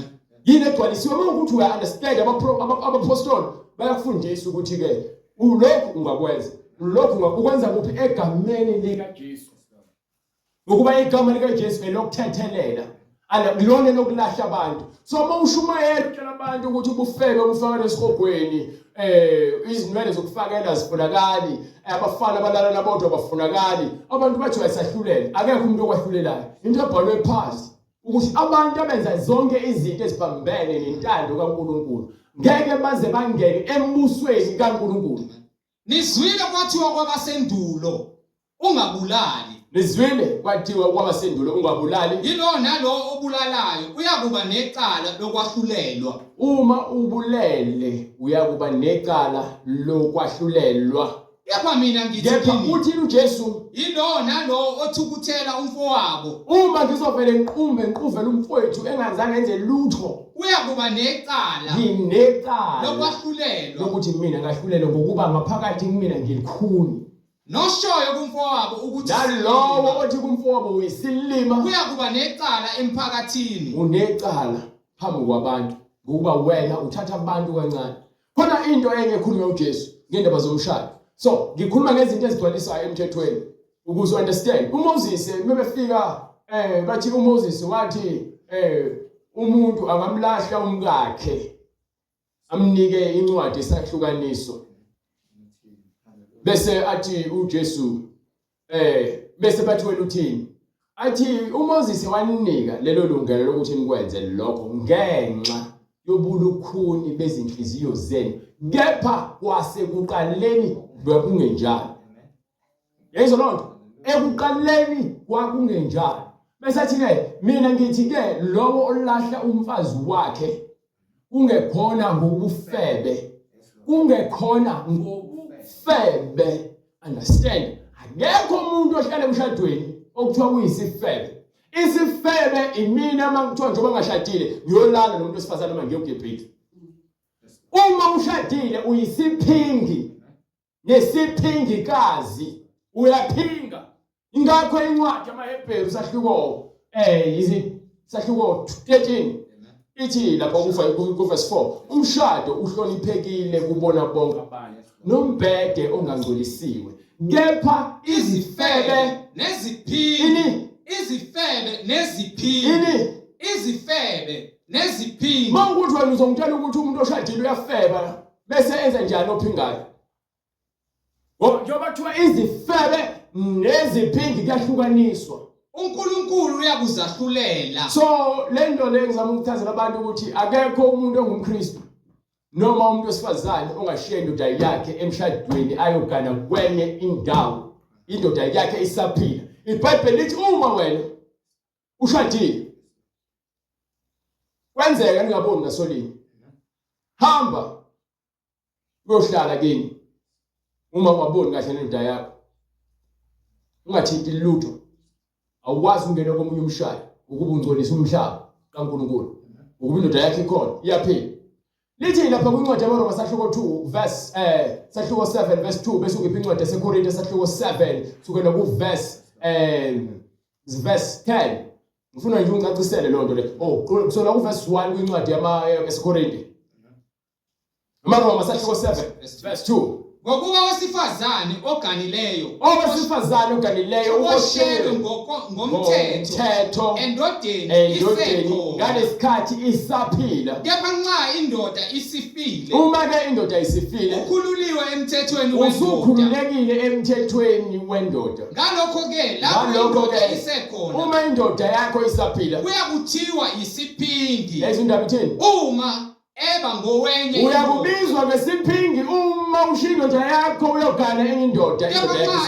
yini egcwalisiwe uma ukuthi uya understand abapostoli bayakufundisa ukuthi ke ulokhu ungakwenza lokhu ungakwenza kuphi egameni likaJesu Ngokuba igama likaJesu elokuthethelela akulona elokulahla abantu. So uma ushumayela utshela abantu ukuthi ubufebe obufakela esihogweni eh izinwele zokufakela zifunakali abafana abalala nabodwa bafunakali abantu bathi uyasahlulela akekho umuntu okwahlulelayo into ebhalwe phansi ukuthi abantu abenza zonke izinto ezibambene nentando kaNkuluNkulu ngeke baze bangene embusweni kaNkuluNkulu Nizwile kwathiwa kwabasendulo ungabulali. Nizwile kwathiwa kwabasendulo ungabulali. Yilowo nalowo obulalayo uyakuba necala lokwahlulelwa. Uma ubulele uyakuba necala lokwahlulelwa. Kepha mina ngithi Kepha kini, uthini uJesu? yilowo nalowo othukuthela umfowabo Uma ngizovele ngiqumbe ngiquvele umfowethu engazange enze lutho, uyakuba necala nginecala lokwahlulelwa. lokuthi mina ngahlulelwe ngokuba ngaphakathi kumina ngilikhuni. Noshoyo kumfowabo ukuthi Nalowo othi kumfowabo uyisilima uyakuba necala emphakathini. Unecala phambi kwabantu ngokuba wena uthatha abantu kancane. Khona into enye ekhulunywa uJesu ngendaba zomshado. So ngikhuluma ngezinto ezigcwalisayo emthethweni ukuze understand. UMoses mebefika bathi uMoses wathi umuntu angamlahla umkakhe amnike incwadi esahlukaniso bese athi uJesu bese bathi wena uthini athi uMoses waninika lelo lungelo lokuthi nikwenze lokho ngenxa yobulukhuni bezinhliziyo zenu kepha kwasekuqaleni bekungenjalo yayizwa loo nto ekuqaleni kwakungenjalo bese athi-ke mina ngithi-ke lowo olahla umfazi wakhe kungekhona ngobufebe kungekhona ngobufebe understand akekho umuntu ohlala emshadweni okuthiwa kuyisifebe isifebe imina uma kuthiwa njengoba ngashadile ngiyolala nomuntu wesifazane uma ngiyogebhitha uma ushadile uyisiphingi nesiphingikazi uyaphinga ingakho incwadi yamaHebheru sahluko izi sahluko 13 ithi lapha kufa ku verse 4 umshado uhloniphekile kubona bonke abantu nombhede ongangcolisiwe kepha izifebe neziphingi izifebe neziphingi izifebe neziphingi mawukuthi wena uzongitshela ukuthi umuntu oshadile uyafeba bese enza njani ophingayo ngoba njengoba kuthiwa izifebe neziphingi kuyahlukaniswa uNkulunkulu uyakuzahlulela so le nto le ngizama ukuchazela abantu ukuthi akekho umuntu ongumKristu noma umuntu wesifazane ongashiya indoda yakhe emshadweni ayogana kwenye indawo indoda yakhe isaphila iBhayibheli lithi uma wena ushadile kwenzeka ningaboni ngasolinye hamba uyohlala kini uma ungaboni kahle nendoda yakho ungathinti lutho awukwazi ukungena komunye umshado ukuba ungcolisa umhlaba kaNkulunkulu ukuba indoda yakhe ikhona iyaphila lithi lapha kwincwadi yamaRoma sahluko 2 verse sahluko 7 verse 2 bese ungipha incwadi yaseKorinte sahluko 7 sukela ku verse verse 10 ngifuna nje ungicacisele lonto le oh kusona ku verse 1 kwincwadi yama yaseKorinte amaRoma sahluko 7 verse 2 Ngokuba owesifazane oganileyo owesifazane oganileyo uboshelwe ngomthetho endodeni endodeni ngalesikhathi isaphila kepha nxa indoda isifile uma ke indoda isifile ukhululiwe emthethweni wendoda usukhululekile emthethweni wendoda ngalokho ke lapho indoda isekhona uma indoda yakho isaphila kuyakuthiwa isiphingi lezi indaba ithini uma eba ngowenye uyakubizwa ngesiphingi uma ushiya indoda yakho uyogana enye indoda indoda yakho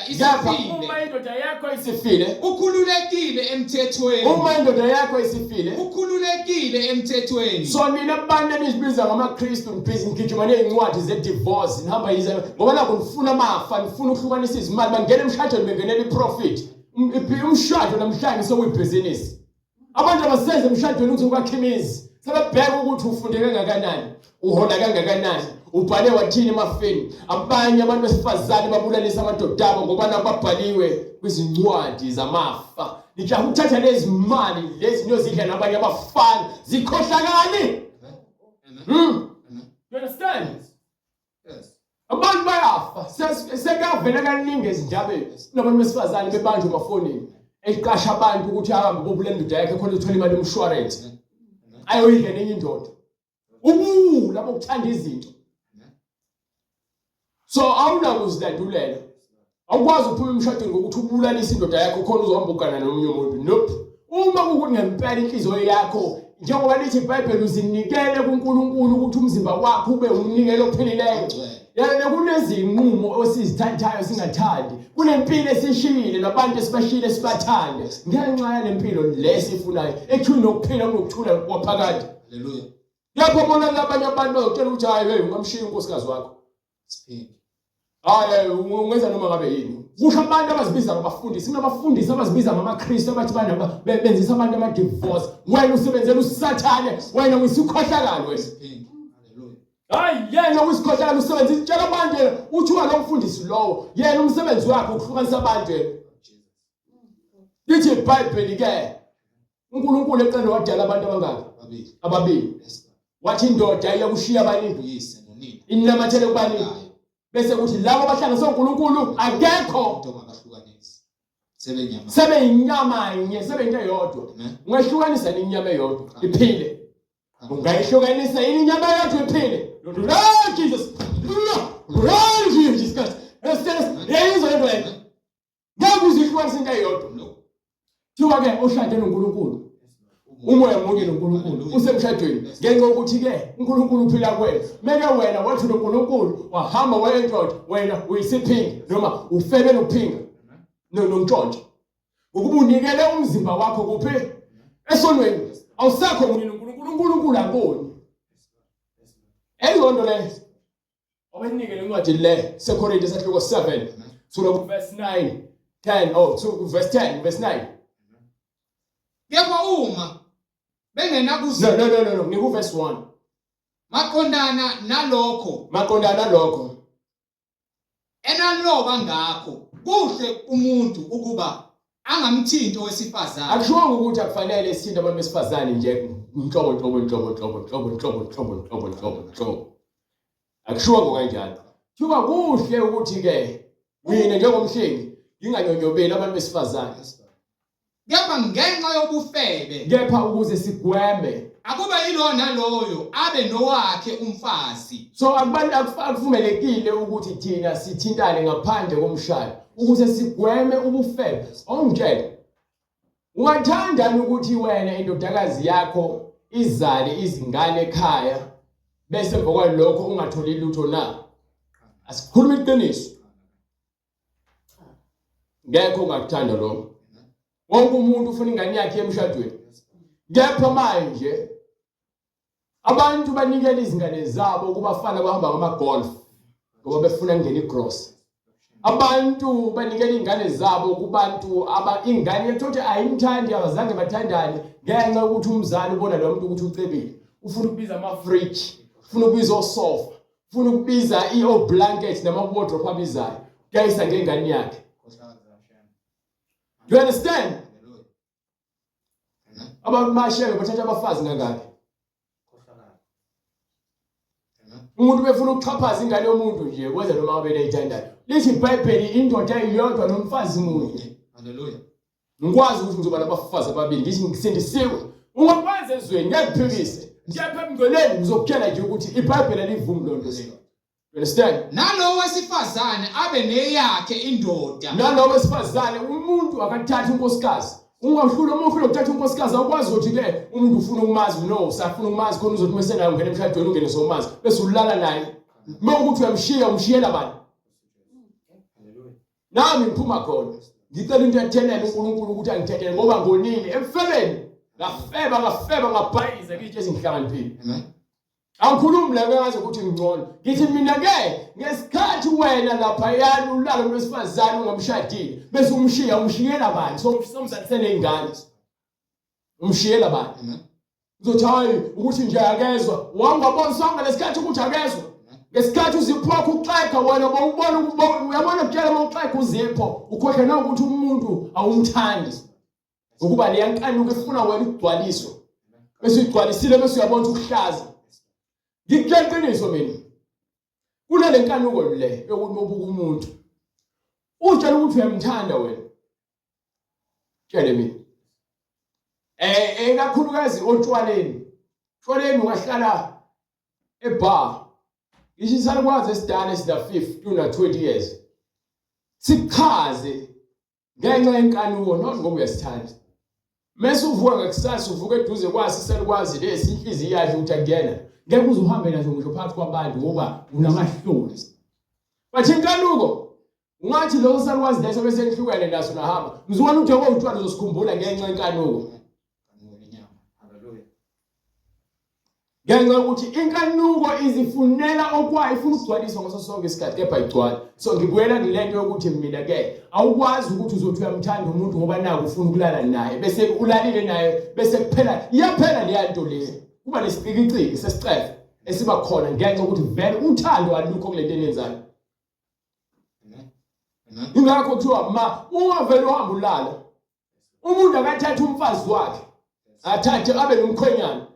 isaphila isifile uma indoda yakho isifile ukhululekile emthethweni uma indoda yakho isifile ukhululekile emthethweni so nina bantu enizibiza ngamaKristu nibhizi nigijima nezincwadi ze-divorce nihamba yize ngoba nakho nifuna amafa nifuna ukuhlukanisa izimali bangena emshadweni bengenela i-profit umshado namhlanje sewuyibhizinisi Abantu abasenze emshadweni ukuthi ukwakha imizi sebebheka ukuthi ufunde kangakanani uhola kangakanani ubhale wathini emafeni abanye abantu besifazane babulalisa amadoda abo ngoba nakubabhaliwe kwizincwadi zamafa nijaha ukuthatha lezi mali lezi niyozidla nabanye abafana zikhohlakali You understand? Yes. Abantu bayafa sekuyavela kaningi ezindabeni kunabantu besifazane bebanjwa emafonini eqasha abantu ukuthi ahambe kobula indoda yakhe khona uthola imali yomshwarensi ayoyidla nenye indoda ubuwula bokuthanda izinto so awunakuzilandulela awukwazi ukuphuma emshadweni ngokuthi ubulalise indoda yakho khona uzohamba ugana nomunye umuntu nope uma kukuthi ngempela inhliziyo yakho njengoba lithi iBhayibheli uzinikele kuNkulunkulu ukuthi umzimba wakho ube umnikelo ophilileyo Yena kunezinqumo osizithathayo singathandi. Kunempilo esishiyile nabantu esibashiyile sibathande ngenxa yalempilo le sifunayo ekuthini nokuphila kunokuthula kwaphakade. Haleluya. Lapho bona labanye abantu bazokutshela ukuthi hayi hey ungamshiya unkosikazi wakho. Siphinde. Hayi ungenza noma ngabe yini. Kusho abantu abazibiza ngabafundisi, kunabafundisi abazibiza ngamaKristu abathi bana benzisa abantu ama divorce. Wena usebenzela uSathane, wena uyisikhohlakalo wena. Siphinde. Haleluya. Hayi yena uyisikhohlakalo usebenzisa tshela abantu yena uthiwa lo mfundisi lowo yena umsebenzi wakhe ukuhlukanisa abantu yena. Lithi iBhayibheli ke uNkulunkulu eqale wadala abantu abangaki? Ababili. Ababili. Yes. God. Wathi indoda iyakushiya abaningi Uyise nonina. inamathele kubanini Nayo. bese kuthi labo abahlanganiswe uNkulunkulu akekho Into ongabahlukanisi. Sebenyama. sebeyinyama nye sebeyinto eyodwa. Amen. Ungehlukanisa inyama eyodwa iphile. Ungayihlukanisa yini inyama eyodwa iphile? Lord Jesus. Lord Jesus Christ. Yayizwa into leyo. Ngeke uze uhlukanise into eyodwa. No. Thiwa ke oshade noNkulunkulu. Umoya munye noNkulunkulu usemshadweni ngenxa yokuthi ke uNkulunkulu uphila kuwena. Meke wena wathi noNkulunkulu wahamba wayentshontsha wena uyisiphingi noma ufebe nokuphinga nontshontsho. Ngokuba unikele umzimba wakho kuphi? Esonweni. Awusekho munye noNkulunkulu, uNkulunkulu akoni. Eyonto leyo. Obenike lencwadi le seKorinte sahluko 7 sura ku verse 9 10 oh to verse 10 verse 9. Kepha uma bengenakuzi No no no no no ngiku verse 1. Maqondana nalokho Maqondana nalokho enaloba ngakho kuhle umuntu ukuba angamthinti owesifazane. Akushiwongo ukuthi akufanele sithinte abantu besifazane nje nhlobo nhlobo nhlobo nhlobo nhlobo nhlobo nhlobo nhlobo nhlobo nhlobo. Akushiwongo kanjalo. Kuthiwa kuhle ukuthi ke mina njengomhlengi nginganyonyobeli abantu besifazane. Kepha ngenxa yobufebe. Kepha ukuze sigweme. Akube yilowo naloyo abe nowakhe umfazi. So akubantu akuvumelekile ukuthi thina sithintane ngaphandle komshado ukuze sigweme ubufebe. Awungitshele. Ungathandani ukuthi wena indodakazi yakho izale izingane ekhaya bese emva kwalokho ungatholi lutho na? Asikhulume iqiniso. Ngekho ungakuthanda lokho. Wonke umuntu ufuna ingane yakhe emshadweni. Kepha manje abantu banikela izingane zabo kubafana abahamba ngama-golf ngoba befuna kungena igross. Abantu banikela izingane zabo kubantu aba ingane yethu ayimthandi abazange bathandane ngenxa yokuthi umzali ubona lo muntu ukuthi ucebile. Ufuna ukubiza ama-fridge, ufuna ukubiza osofa, ufuna ukubiza i-o blanket nama-wardrobe abizayo. Kuyayisa ngengane yakhe. Do you understand? Abantu bashebe bathatha abafazi ngangaki? Umuntu befuna ukuxhaphaza ingane yomuntu nje kwenza noma abe neyithandayo. Lithi iBhayibheli indoda eyodwa nomfazi munye. Haleluya. Ngikwazi ukuthi ngizoba nabafazi ababili ngithi ngisindisiwe. Ungakwenza ezweni ngeke kuphikise. Kepha emngcweleni ngizokutshela nje ukuthi iBhayibheli alivumi loo nto leyo. You understand? Nalowo wesifazane abe neyakhe indoda. Nalowo wesifazane umuntu akathatha unkosikazi. Ungahlula uma ufuna ukuthatha unkosikazi awukwazi ukuthi ke umuntu ufuna ukumazi no usafuna ukumazi khona uzothi mase naye ungena emshadweni ungene somazi bese ulala naye. Uma ukuthi uyamshiya umshiyela bani? Nami ngiphuma khona. Ngicela into ethelele uNkulunkulu ukuthi angithethele ngoba ngonile emfebeni. Ngafeba ngafeba ngabhayiza ngitshe ezingihlakaniphile. Amen. Angikhulumi la ngazi ukuthi ngingcono. Ngithi mina ke ngesikhathi wena lapha yani ulala umuntu wesifazane ungamshadile bese umshiya umshiyela bani? So somzalisene nezingane. Umshiyela bani? Amen. Uzothi hayi ukuthi nje akezwa. Wangabona sonke lesikhathi ukuthi akezwa. Ngesikhathi uzipho wakho uxega wena bowubona uyabona kutshela uma uxega uzipho ukhohlwa nawukuthi umuntu awumthandi. Ngokuba leya nkanuko ifuna wena ukugcwaliswa. Bese uyigcwalisile bese uyabona ukuthi ukuhlaza. Ngikutshela iqiniso mina. Kunale nkanuko le yokuthi ubuka umuntu. Utshela ukuthi uyamthanda wena. Tshele mina. Eh ekakhulukazi otshwaleni. Tshwaleni ungahlala ebar. Ngisho isalukwazi esidala esina 50 na 20 years. Sichaze ngenxa yenkanuko not ngoba uyasithanda. Mese uvuka ngakusasa uvuka eduze kwaso isalukwazi lesi inhliziyo yakhe ukuthi akuyena. Ngeke uze uhambe naso ngisho phakathi kwabantu ngoba unamahloni. But inkanuko ungathi lokho salukwazi leso bese nihlukene naso nahamba. Mzukwana uJobe utshwala uzosikhumbula ngenxa yenkanuko. Ngenxa yokuthi inkanuko izifunela okwayo ifuna ukugcwaliswa ngaso sonke isikhathi kepha igcwala. So ngibuyela kulento yokuthi mina ke awukwazi ukuthi uzothi uyamthanda umuntu ngoba naku ufuna ukulala naye bese ulalile naye bese kuphela iyaphela leya nto leyo. Kuba nesicikiciki sesicefe esiba khona ngenxa yokuthi vele uthando alukho kulento eniyenzayo. Ingakho kuthiwa ma ungavele uhambe ulala umuntu akathathe umfazi wakhe athathe abe nomkhwenyana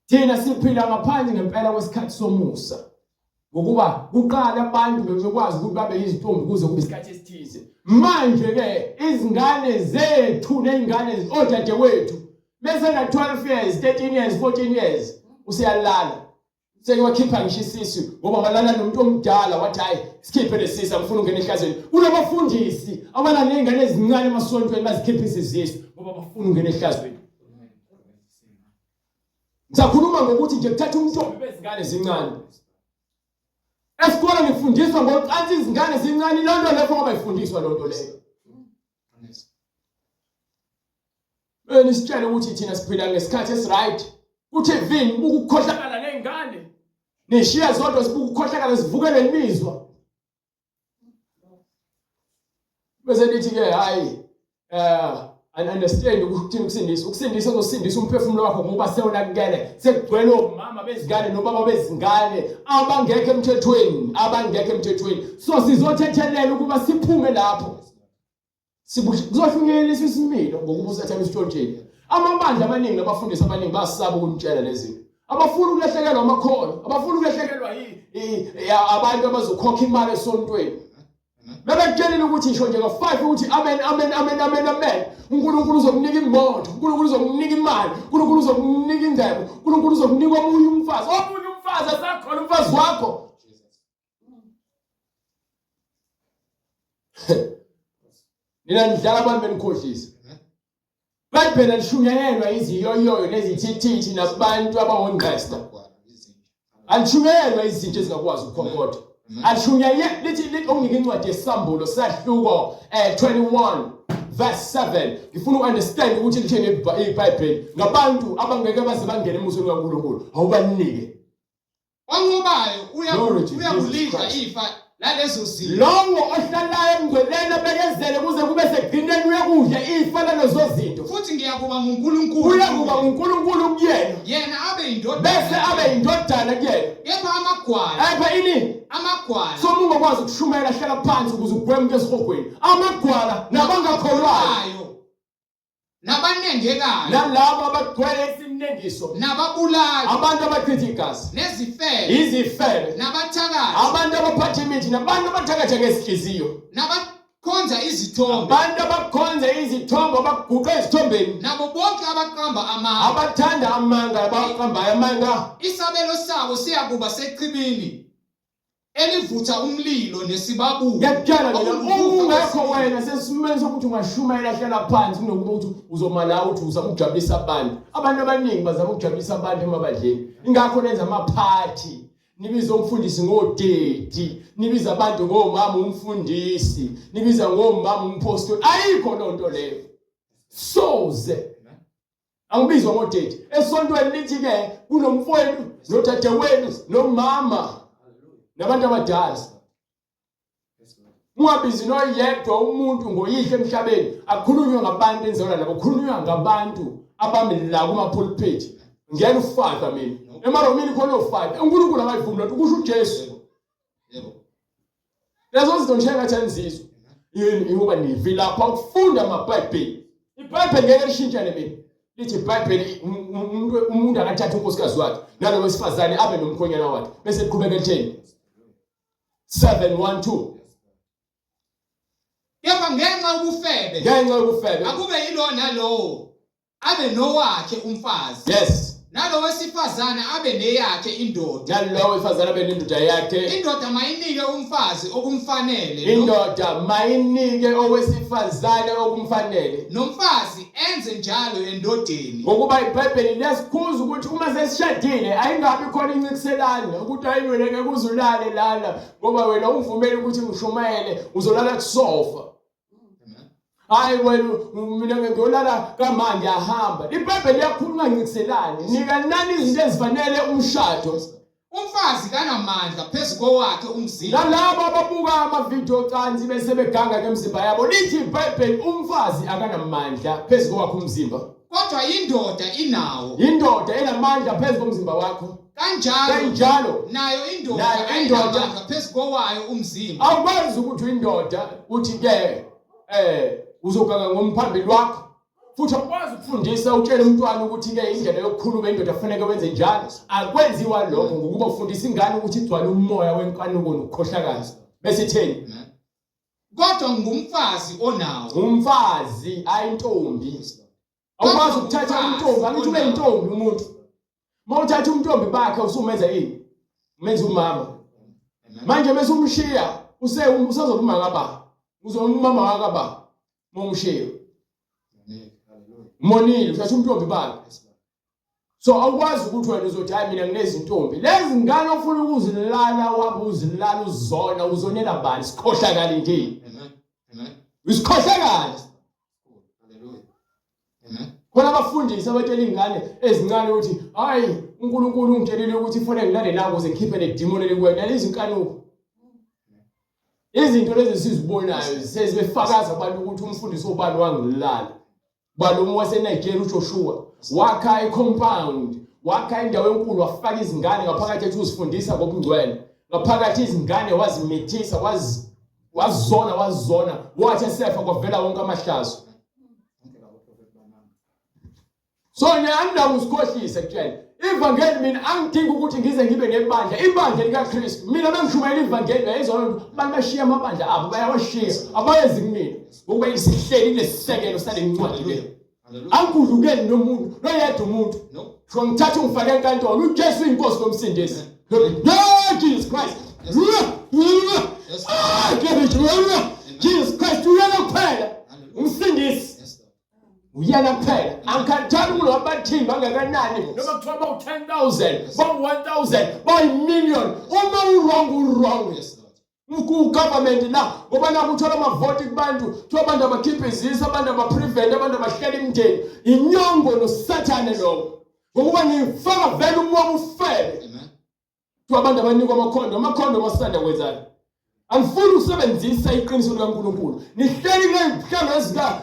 thina siphila ngaphandle ngempela kwesikhathi somusa ngokuba kuqala abantu bebekwazi ukuthi babe yizintombi kuze kube isikhathi esithize manje ke izingane zethu nezingane odadewethu bese na 12 years 13 years 14 years useyalala Seke wakhipha ngisho isisu ngoba walala nomuntu omdala wathi hayi sikhiphe lesisi angifuni ungena ehlazweni. Kunabafundisi abalala nezingane ezincane emasontweni bazikhiphisa izisu ngoba bafuna ungena ehlazweni. Ngisakhuluma ngokuthi nje kuthatha umntombi bezingane ezincane. Esikole ngifundiswa ngocansi izingane ezincane lonto leyo ngoba ifundiswa lonto leyo. Beni sitshele ukuthi thina siphila ngesikhathi esiright. Ku-TV nibuka ukukhohlakala ney'ngane. Nishiya zodwa zibuka ukukhohlakala zivukele imizwa. Bese nithi-ke hhayi eh I understand ukuthi ukusindisa ukusindisa uzosindisa umphefumulo wakho ngoba sewonakele sekugcwele omama bezingane nobaba bezingane abangekho emthethweni abangekho emthethweni so sizothethelela ukuba siphume lapho Kuzohlunyeleliswa isimilo ngokuba uSathane usitshontshile. Amabandla amaningi nabafundisi abaningi basaba ukunitshela lezi zinto. Abafuni ukulahlekelwa amakhono, abafuni ukulahlekelwa abantu abazokhokha imali esontweni. Bebekutshelile ukuthi ngisho nje ngo-5 ukuthi amen amen amen amen amen. uNkulunkulu uzokunika imoto, uNkulunkulu uzokunika imali, uNkulunkulu uzokunika ingcebo, uNkulunkulu uzokunika omunye umfazi. Omunye umfazi asakhona umfazi wakho. Nina nidlala abantu benikhohlisa. Bhayibheli alishunyayelwa iziyoyoyo nezithithithi nabantu abawongqesta. Alishunyayelwa izinto ezingakwazi ukukhonkotha. Alishunyayelwa lithi lithi onginike incwadi yesambulo sahluko 21 verse 7 ngifuna uunderstand ukuthi lithini iBhayibheli ngabantu abangeke baze bangene emusweni kaNkulunkulu awubanike Onqobayo Glory to Jesus uyakulidla Christ. ifa lalezo zinto. Lowo ohlalayo emngcweleni abekezele kuze kube sekugcineni uyakudla ifa lalezo zinto. Futhi ngiyakuba nguNkulunkulu. Uyakuba nguNkulunkulu kuyena. Yena abe yindodana. Bese abe yindodana kuyena. Kepha amagwala. Kepha ini? Amagwala. So uma ungakwazi ukushumayela hlala phansi ukuze ugweme esihogweni. Amagwala nabangakholwayo. Nabanengekayo. Nalabo abagcwele isinengiso. Nababulali. Abantu abachitha igazi. Nezifebe. Izifebe. Nabathakathi. Abantu abaphatha imithi nabantu abathakatha ngezinhliziyo. Nabakhonza izithombe. Abantu abakhonza izithombe abaguqa ezithombeni. Nabo bonke abaqamba amanga. Abathanda amanga abaqambayo amanga. Isabelo sabo siyakuba sechibini. elivutha umlilo nesibabule. Ngiyakutshela mina ungekho wena sesimeni sokuthi ungashumayela hlala phansi kunokuba ukuthi uzoma la uthi uzama ukujabulisa abantu. Abantu abaningi bazama ukujabulisa abantu emabandleni. Ingakho nenza amaphathi nibiza umfundisi ngodedi nibiza abantu ngomama umfundisi nibiza ngomama umpostoli ayikho lonto leyo soze Angibizwa ngodade. Esontweni lithi ke kunomfowenu nodadewenu nomama nabantu abadala. Ungabizi noyedwa umuntu ngoyihlo emhlabeni. Akukhulunywa ngabantu enzalwa nabo, kukhulunywa ngabantu abami la kuma-pulpit. Ngiyena ufather mina. EmaRomini khona ofather. uNkulunkulu akayivumi lento kusho uJesu. Yebo. Lezo zinto nje ngathi anizizwa. Yini ngoba nivilapha ukufunda amaBhayibheli. IBhayibheli ngeke lishintshane mina. Lithi iBhayibheli umuntu umuntu akathatha unkosikazi wakhe nalowo wesifazane abe nomkhonyana wakhe bese liqhubeka litheni 712 Kepha ngenxa yobufebe ngenxa yobufebe akube yilo nalowo abe nowakhe umfazi yes. Nalo wesifazane abe neyakhe indoda. Nalowo wesifazane abe nendoda yakhe. Indoda mayinike umfazi okumfanele. Indoda mayinike owesifazane okumfanele. Nomfazi enze njalo endodeni. Ngokuba iBhayibheli liyasikhuza ukuthi uma sesishadile ayingabi khona incikiselane ukuthi hayi wena ngeke uzulale lana ngoba wena ungivumele ukuthi ngishumayele uzolala kusofa. Hayi wena mina ngiyolala kamanje ahamba. IBhayibheli liyakhuluma ncikiselane. Nikanani izinto ezifanele umshado. Umfazi kanamandla phezu kowakhe umzimba. Nalabo ababuka amavidiyo ocansi bese beganga ngemizimba yabo lithi iBhayibheli umfazi akanamandla phezu kowakhe umzimba. Kodwa indoda inawo. Indoda enamandla phezu komzimba wakho. Kanjalo. Kanjalo. Nayo indoda Nayo indoda. ayinamandla phezu kowayo umzimba. Awukwazi ukuthi uyindoda uthi ke uzoganga ngomphambili wakho. Futhi awukwazi ukufundisa utshele umntwana ukuthi ke indlela yokukhuluma indoda kufanele wenze njalo. Akwenziwa lokho ngokuba ufundisa ingane ukuthi igcwale umoya wenkanuko nokukhohlakala. Bese itheni? Amen. Kodwa ngumfazi onawo. Umfazi ayintombi. Awukwazi ukuthatha intombi, angithi ube intombi umuntu. Uma uthatha umntombi bakhe usumenza yini? Umenza umama. Manje bese umshiya use usazoba umaka ba. Uzoba umama waka ba. Mumshiya. Monile uthatha umntombi bakhe. So awukwazi ukuthi wena uzothi hayi mina nginezintombi. Lezi ngane ofuna ukuzilala wabe uzilala uzona uzonela bani sikhohlakali nje. Amen. Amen. Isikhohlakali. Hallelujah. Amen. Khona abafundisi abatshela ingane ezincane ukuthi hayi uNkulunkulu ungitshelile ukuthi kufanele ngilale la ukuze ngikhiphe le demon elikuwena izinkanuko. Izinto lezi sizibonayo sezibefakaza abantu ukuthi umfundisi obani wangilala. Balomu waseNigeria uJoshua wakha i-compound, wakha indawo enkulu wafaka izingane ngaphakathi ethi uzifundisa ngobungcwele. Ngaphakathi izingane wazimithisa wazona wazona wathi esefa kwavela wonke amahlazo. So nje anginawo usikhohlise kutshela. Ivangeli mina angidingi ukuthi ngize ngibe nebandla, ibandla likaKristu. Mina mangishumayela ivangeli uyayizwa loo nto, abantu bashiya amabandla abo bayawashiya, abayezi kumina ngokuba isihleli kulesisekelo sale ncwadi le. Angigudlukeli nomuntu, noyedwa umuntu. Sho ngithatha ungifake enkantolo, uJesu inkosi nomsindisi. No, Jesus Christ. Ah, Jesus Christ uyena kuphela umsindisi. Uyena kuphela. Angikhathali ukuthi abathini bangakanani noma kuthiwa bawu-10,000, bawu-1,000, bayi-million. Uma u-wrong u-wrong. Ku-government la ngoba nakho uthola amavoti kubantu kuthiwa abantu abakhiphe izisu abantu abaprevent abantu abahlela imindeni inyongo nosathane lokho ngokuba nifaka vele umoya ufebe Kuthiwa abantu abanikwa amakhondom, amakhondom asanda kwenzani? Angifuni ukusebenzisa iqiniso likaNkulunkulu. Nihleli kule zihlalo ezika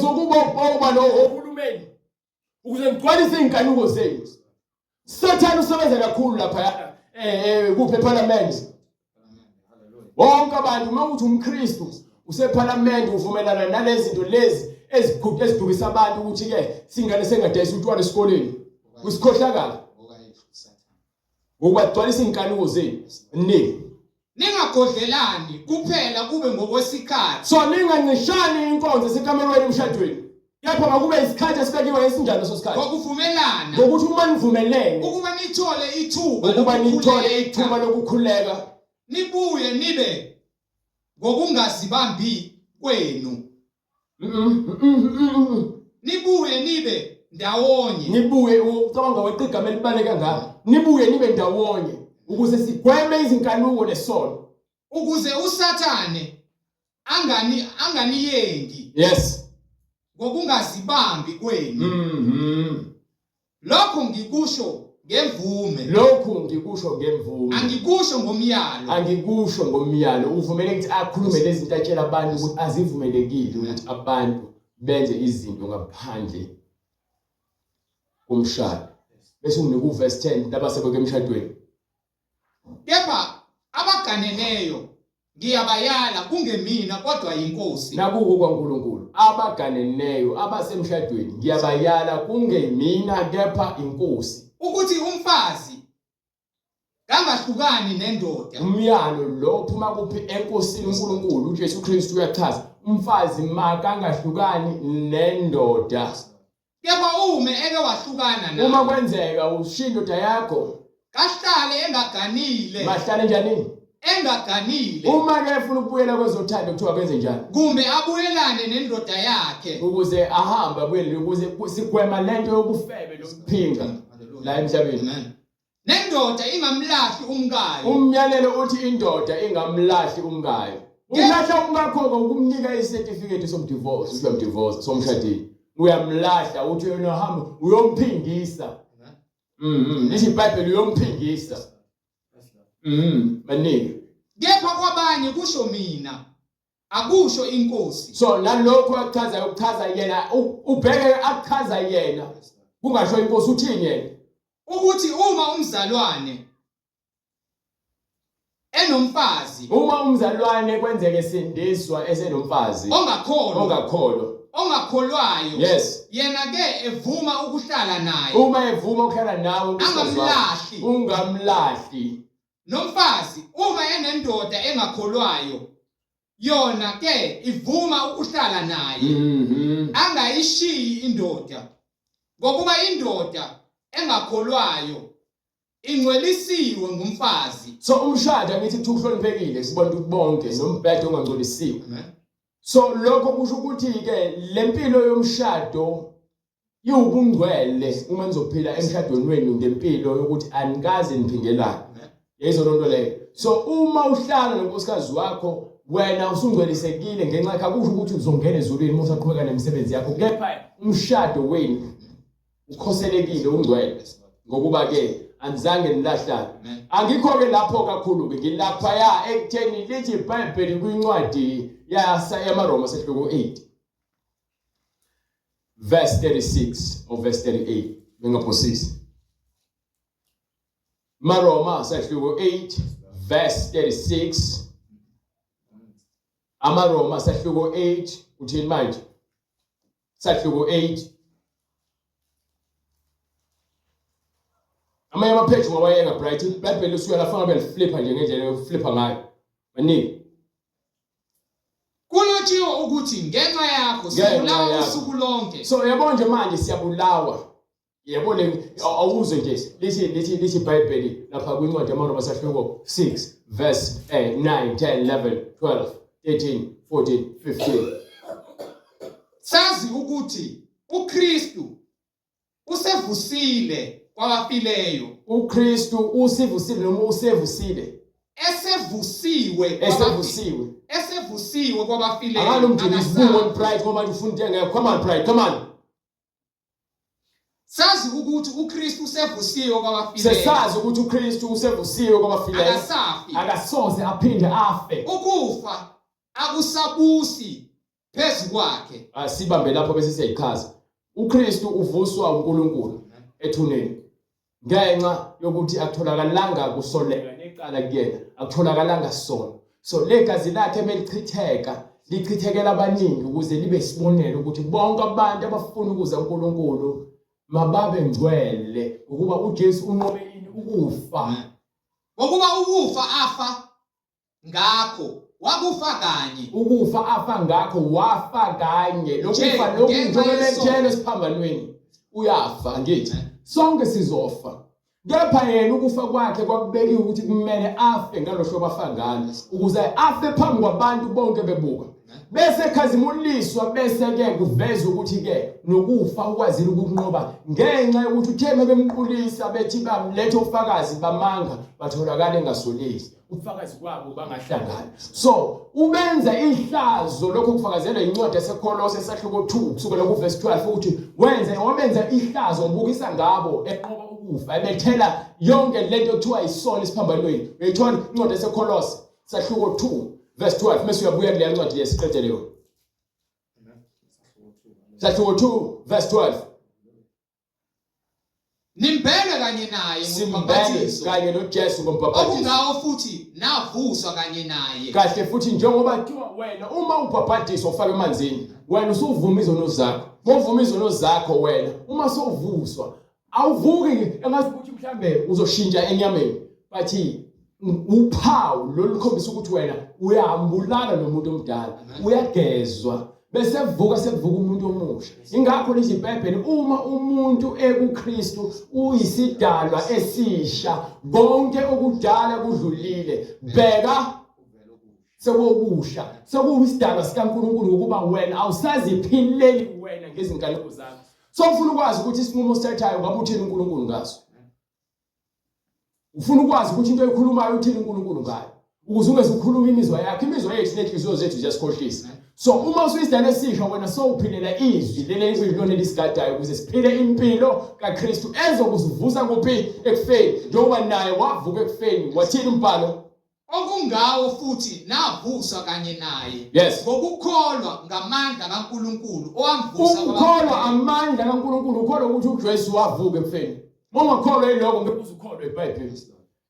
zokuba ukuba nohulumeni ukuze ngigcwalise izinkanuko zenu. Sathane usebenza kakhulu lapha kuphi eParliament. Bonke abantu uma uthi umKristu useParliament uvumelana nalezi zinto lezi ezidukisa abantu ukuthi ke singane sengadayisa umntwana esikoleni. Usikhohlakala. Ngokubagcwalisa izinkanuko zenu. Ni. Ningagodlelani kuphela kube ngokwesikhathi. So ningancishani inkonzo esekamerweni emshadweni. Kepha makube isikhathi esibekiwe esinjani leso sikhathi. Ngokuvumelana. Ngokuthi uma nivumelene. Ukuba nithole ithuba Ukuba nithole ithuba lokukhuleka. Nibuye nibe ngokungazibambi kwenu. Nibuye nibe ndawonye. Nibuye ucabanga weqa igama elibaluleke kangaka. Nibuye nibe ndawonye ukuze sigweme izinkanuko nesono. Ukuze uSathane angani anganiyengi. Yes. Ngokungazibambi kwenu. Lokhu ngikusho ngemvume. Lokhu ngikusho ngemvume. Angikusho ngomyalo. Angikusho ngomyalo. Uvumele ukuthi akhulume lezi zinto atshela abantu ukuthi azivumelekile ukuthi abantu benze izinto ngaphandle komshado. Bese unginika uverse 10 laba sebeke emshadweni. Kepha abaganeneyo ngiyabayala kungemina kodwa yinkosi. Nakuko kwaNkulunkulu abaganeneyo abasemshadweni ngiyabayala kungemina kepha inkosi. Ukuthi umfazi kangahlukani nendoda. Umyalo lo uphuma kuphi enkosini uNkulunkulu uJesu Kristu uyachaza umfazi makangahlukani nendoda. Kepha ume eke wahlukana naye. Uma kwenzeka ushiya indoda yakho. Kahlale engaganile. Mahlale njani? Engaganile. Uma ke efuna ukubuyela kwezothando kuthiwa kwenze njani? Kumbe abuyelane nendoda yakhe. Ukuze ahambe abuyele ukuze sigwema lento yobufebe nokuphinga la emhlabeni. Amen. Nendoda ingamlahli umkayo. Umyalelo uthi indoda ingamlahli umkayo. Ukulahla umkakho ukumnika isetifiketi somdivorce, uyamdivorce, somshadile. Uyamlahla uthi yena hamba uyomphingisa. Lithi iBhayibheli uyomphingisa. Maningi. Kepha kwabanye kusho mina akusho inkosi. So nalokho akuchazayo ukuchaza yena ubheke akuchaza yena kungasho inkosi uthini yena ukuthi uma umzalwane enomfazi uma umzalwane kwenzeke sindiswa esenomfazi ongakholwa ongakholwa ongakholwayo yes yena ke evuma ukuhlala naye uma evuma ukuhlala nawe angamlahli ungamlahli nomfazi uma enendoda engakholwayo yona ke ivuma ukuhlala naye angayishiyi indoda ngokuba indoda engakholwayo ingcwelisiwe ngumfazi so umshado angithi kuthiwa uhloniphekile sibona ukuthi bonke nombhede ongangcolisiwe so lokho kusho ukuthi ke lempilo yomshado iwubungcwele uma nizophila emshadweni wenu ngempilo yokuthi anikaze niphingelane yayizwa lonto leyo so uma uhlala nonkosikazi wakho wena usungcwelisekile ngenxa yakhe akusho ukuthi uzongena ezulwini uma usaqhubeka nemisebenzi yakho kepha umshado wenu ukhoselekile ungcwele ngokuba ke anizange nilahlane angikho ke lapho kakhulu ke ngilapha ya ekutheni lithi iBhayibheli kwincwadi yamaRoma sehluko 8 verse 36 or verse 38 bengaphosisi Maroma sahluko 8 verse 36 AmaRoma sahluko 8 uthini manje sahluko 8 amanye amapheji ngawayeka bright ibhayibheli lisuka lafana beliflipha nje ngendlela yokuflipha ngayo maningi Kulotshiwe ukuthi ngenxa yakho sibulawa usuku lonke. So yabo nje manje siyabulawa. Yebo le awuzwe nje lithi lithi lithi iBhayibheli lapha kwincwadi yamaRoma sahluko 6 verse 9 10 11 12 13 14 15. Sazi ukuthi uKristu usevusile kwabafileyo. uKristu usivusile noma usevusile esevusiwe esevusiwe esevusiwe kwabafileyo akalomjini isibungu bright ngoba ufuna into engekho come on bright come on Sazi ukuthi uKristu usevusiwe kwabafileyo. Sesazi ukuthi uKristu usevusiwe kwabafileyo. Akasafi. Akasoze aphinde afe. Ukufa akusabusi phezu kwakhe. Asibambe lapho bese siyayichaza. uKristu uvuswa uNkulunkulu ethuneni ngenxa yokuthi akutholakalanga kusoleka necala kuyena akutholakalanga sono so legazi lakhe melichitheka lichithekela abaningi ukuze libe isibonelo ukuthi bonke abantu abafuna ukuza uNkulunkulu mababe ngcwele ngokuba uJesu unqobe ini ukufa ngokuba ukufa afa ngakho wakufa kanye ukufa afa ngakho wafa kanye lokufa lokhu njengoba bethele esiphambanweni uyafa ngithi sonke sizofa kepha yena ukufa kwakhe kwakubekiwe ukuthi kumele afe ngalohlobo afa ngalo ukuze afe phambi kwabantu bonke bebuka bese khazimuliswa bese ke kuvezwa ukuthi ke nokufa ukwazile ukunqoba ngenxa yokuthi uthe bemqulisa bethi bamletha ufakazi bamanga batholakala engasolisi ubufakazi kwabo bangahlangani so ubenza ihlazo lokho kufakazelwa incwadi yaseKolose esahluko 2 kusukela kuverse 12 ukuthi wenze wabenza ihlazo ubukisa ngabo enqoba ukufa ebethela yonke lento ekuthiwa isono esiphambanweni uyayithola incwadi yaseKolose sahluko 2 verse 12 mase uyabuya kuleya ncwadi lesiqede leyo sahluko 2 verse 12 Nimbelwe kanye naye simbelwe ngombhaphathizo kanye noJesu ngombhaphathizo okungawo futhi navuswa kanye naye. kahle futhi njengoba kuthiwa wena uma ubhabhadiswa ufake emanzini wena usuvuma izono zakho ngokuvuma izono zakho wena uma sowuvuswa awuvuki engazi ukuthi mhlambe uzoshintsha enyameni but uphawu lolukhombisa ukuthi wena uyambulala lo muntu omdala uyagezwa Bese vuka sekuvuka umuntu omusha. Ingakho lithi iBhayibheli uma umuntu ekuKristu uyisidalwa esisha, konke okudala kudlulile. Bheka sekuwokusha, sekuyisidalwa sikaNkulunkulu ngokuba wena awusaziphileli wena ngezinkanuko zakho. So ufuna ukwazi ukuthi isinqumo osithathayo ngabe uthini uNkulunkulu ngaso. Ufuna ukwazi ukuthi into oyikhulumayo uthini uNkulunkulu ngayo. Ukuze ungeze ukhuluma imizwa yakho, imizwa yethu nenhliziyo zethu ziyasikhohlisa. So uma usuyisidala esisha wena sowuphilela izwi leli ekuyilona elisigadayo ukuze siphile impilo kaKristu ezokusivusa kuphi ekufeni njengoba naye wavuka ekufeni wathini umbhalo Okungawo futhi navuswa kanye naye ngokukholwa ngamandla kaNkulunkulu owamvusa Ukukholwa kwabafileyo. amandla kaNkulunkulu ukholwa ukuthi uJesu wavuka ekufeni. Uma ungakholwa yilokho ngeke uze ukholwe iBhayibheli.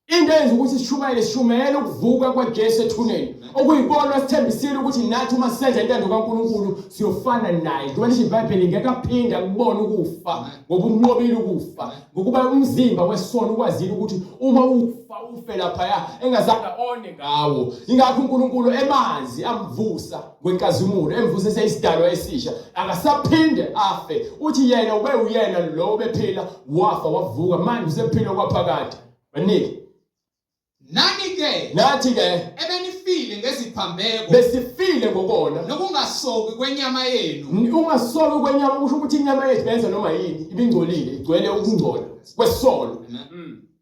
Into eyenza ukuthi sishumayele sishumayele ukuvuka kwaJesu ethuneni okuyikona esithembisile ukuthi nathi uma senza intando kaNkulunkulu siyofana naye. Njengoba lisho iBhayibheli ngeke aphinde akubone ukufa ngoba unqobile ukufa. Ngokuba umzimba wesono ukwazile ukuthi uma ufa ufe laphaya engazange one ngawo. Ingakho uNkulunkulu emazi amvusa kwenkazimulo emvusa eseyisidalwa esisha akasaphinde afe. Uthi yena ube uyena lo obephila wafa wavuka manje usephila kwaphakade. Banike Nani ke nathi ke ebenifile ngeziphambeko besifile ngokona nokungasoki kwenyama yenu ungasoki kwenyama kusho ukuthi inyama yethu benza noma yini ibingcolile igcwele ukungcola kwesono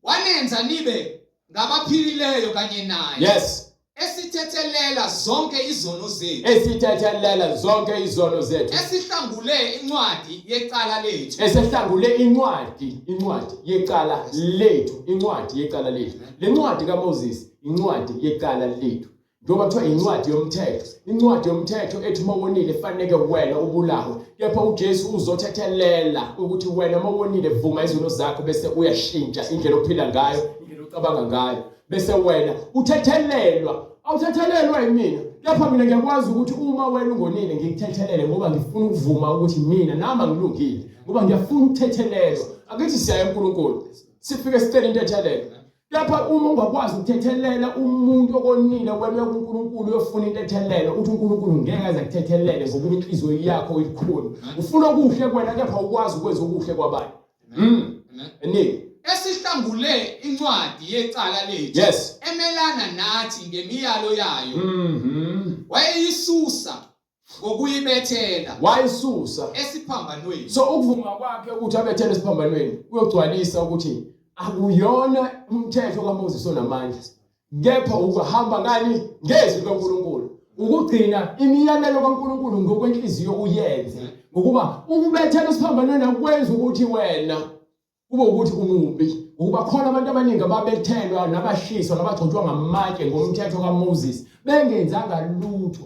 wanenza nibe ngabaphilileyo kanye naye yes esithethelela zonke izono zethu esithethelela zonke izono zethu esihlangule incwadi yecala lethu esehlangule incwadi incwadi yecala lethu incwadi yecala lethu le ncwadi kaMoses incwadi yecala lethu njengoba kuthiwa incwadi yomthetho incwadi yomthetho ethi uma wonile faneke wena ubulawe kepha uJesu uzothethelela ukuthi wena uma wonile vuma izono zakho bese uyashintsha indlela ophila ngayo indlela ocabanga ngayo bese wena uthethelelwa awuthethelelwa yimina kepha mina ngiyakwazi ukuthi uma wena ungonile ngikuthethelele ngoba ngifuna ukuvuma ukuthi mina nami angilungile ngoba ngiyafuna ukuthethelelwa akithi siyaye uNkulunkulu sifike sicele intethelelo kepha uma ungakwazi ukuthethelela umuntu okonile wena uya kuNkulunkulu uyofuna intethelelo uthi uNkulunkulu ngeke aze akuthethelele ngokuba inhliziyo yakho ilikhulu ufuna okuhle kwena kepha ukwazi ukwenza okuhle kwabanye Eningi. Esihlangule incwadi yecala lethu emelana nathi ngemiyalo yayo. Wayeyisusa ngokuyibethela. Wayisusa esiphambanweni. So ukuvuma kwakhe ukuthi abethele esiphambanweni kuyogcwalisa ukuthi akuyona umthetho kaMoses onamandla. Kepha ukuhamba ngani ngezwi likaNkulunkulu. Ukugcina imiyalelo kaNkulunkulu ngokwenhliziyo uyenze. Ngokuba ukubethela esiphambanweni akwenzi ukuthi wena kube ukuthi umubi. Ngokuba khona abantu abaningi ababethelwa nabashiswa nabagxotshwa ngamatshe ngomthetho kaMoses bengenzanga lutho.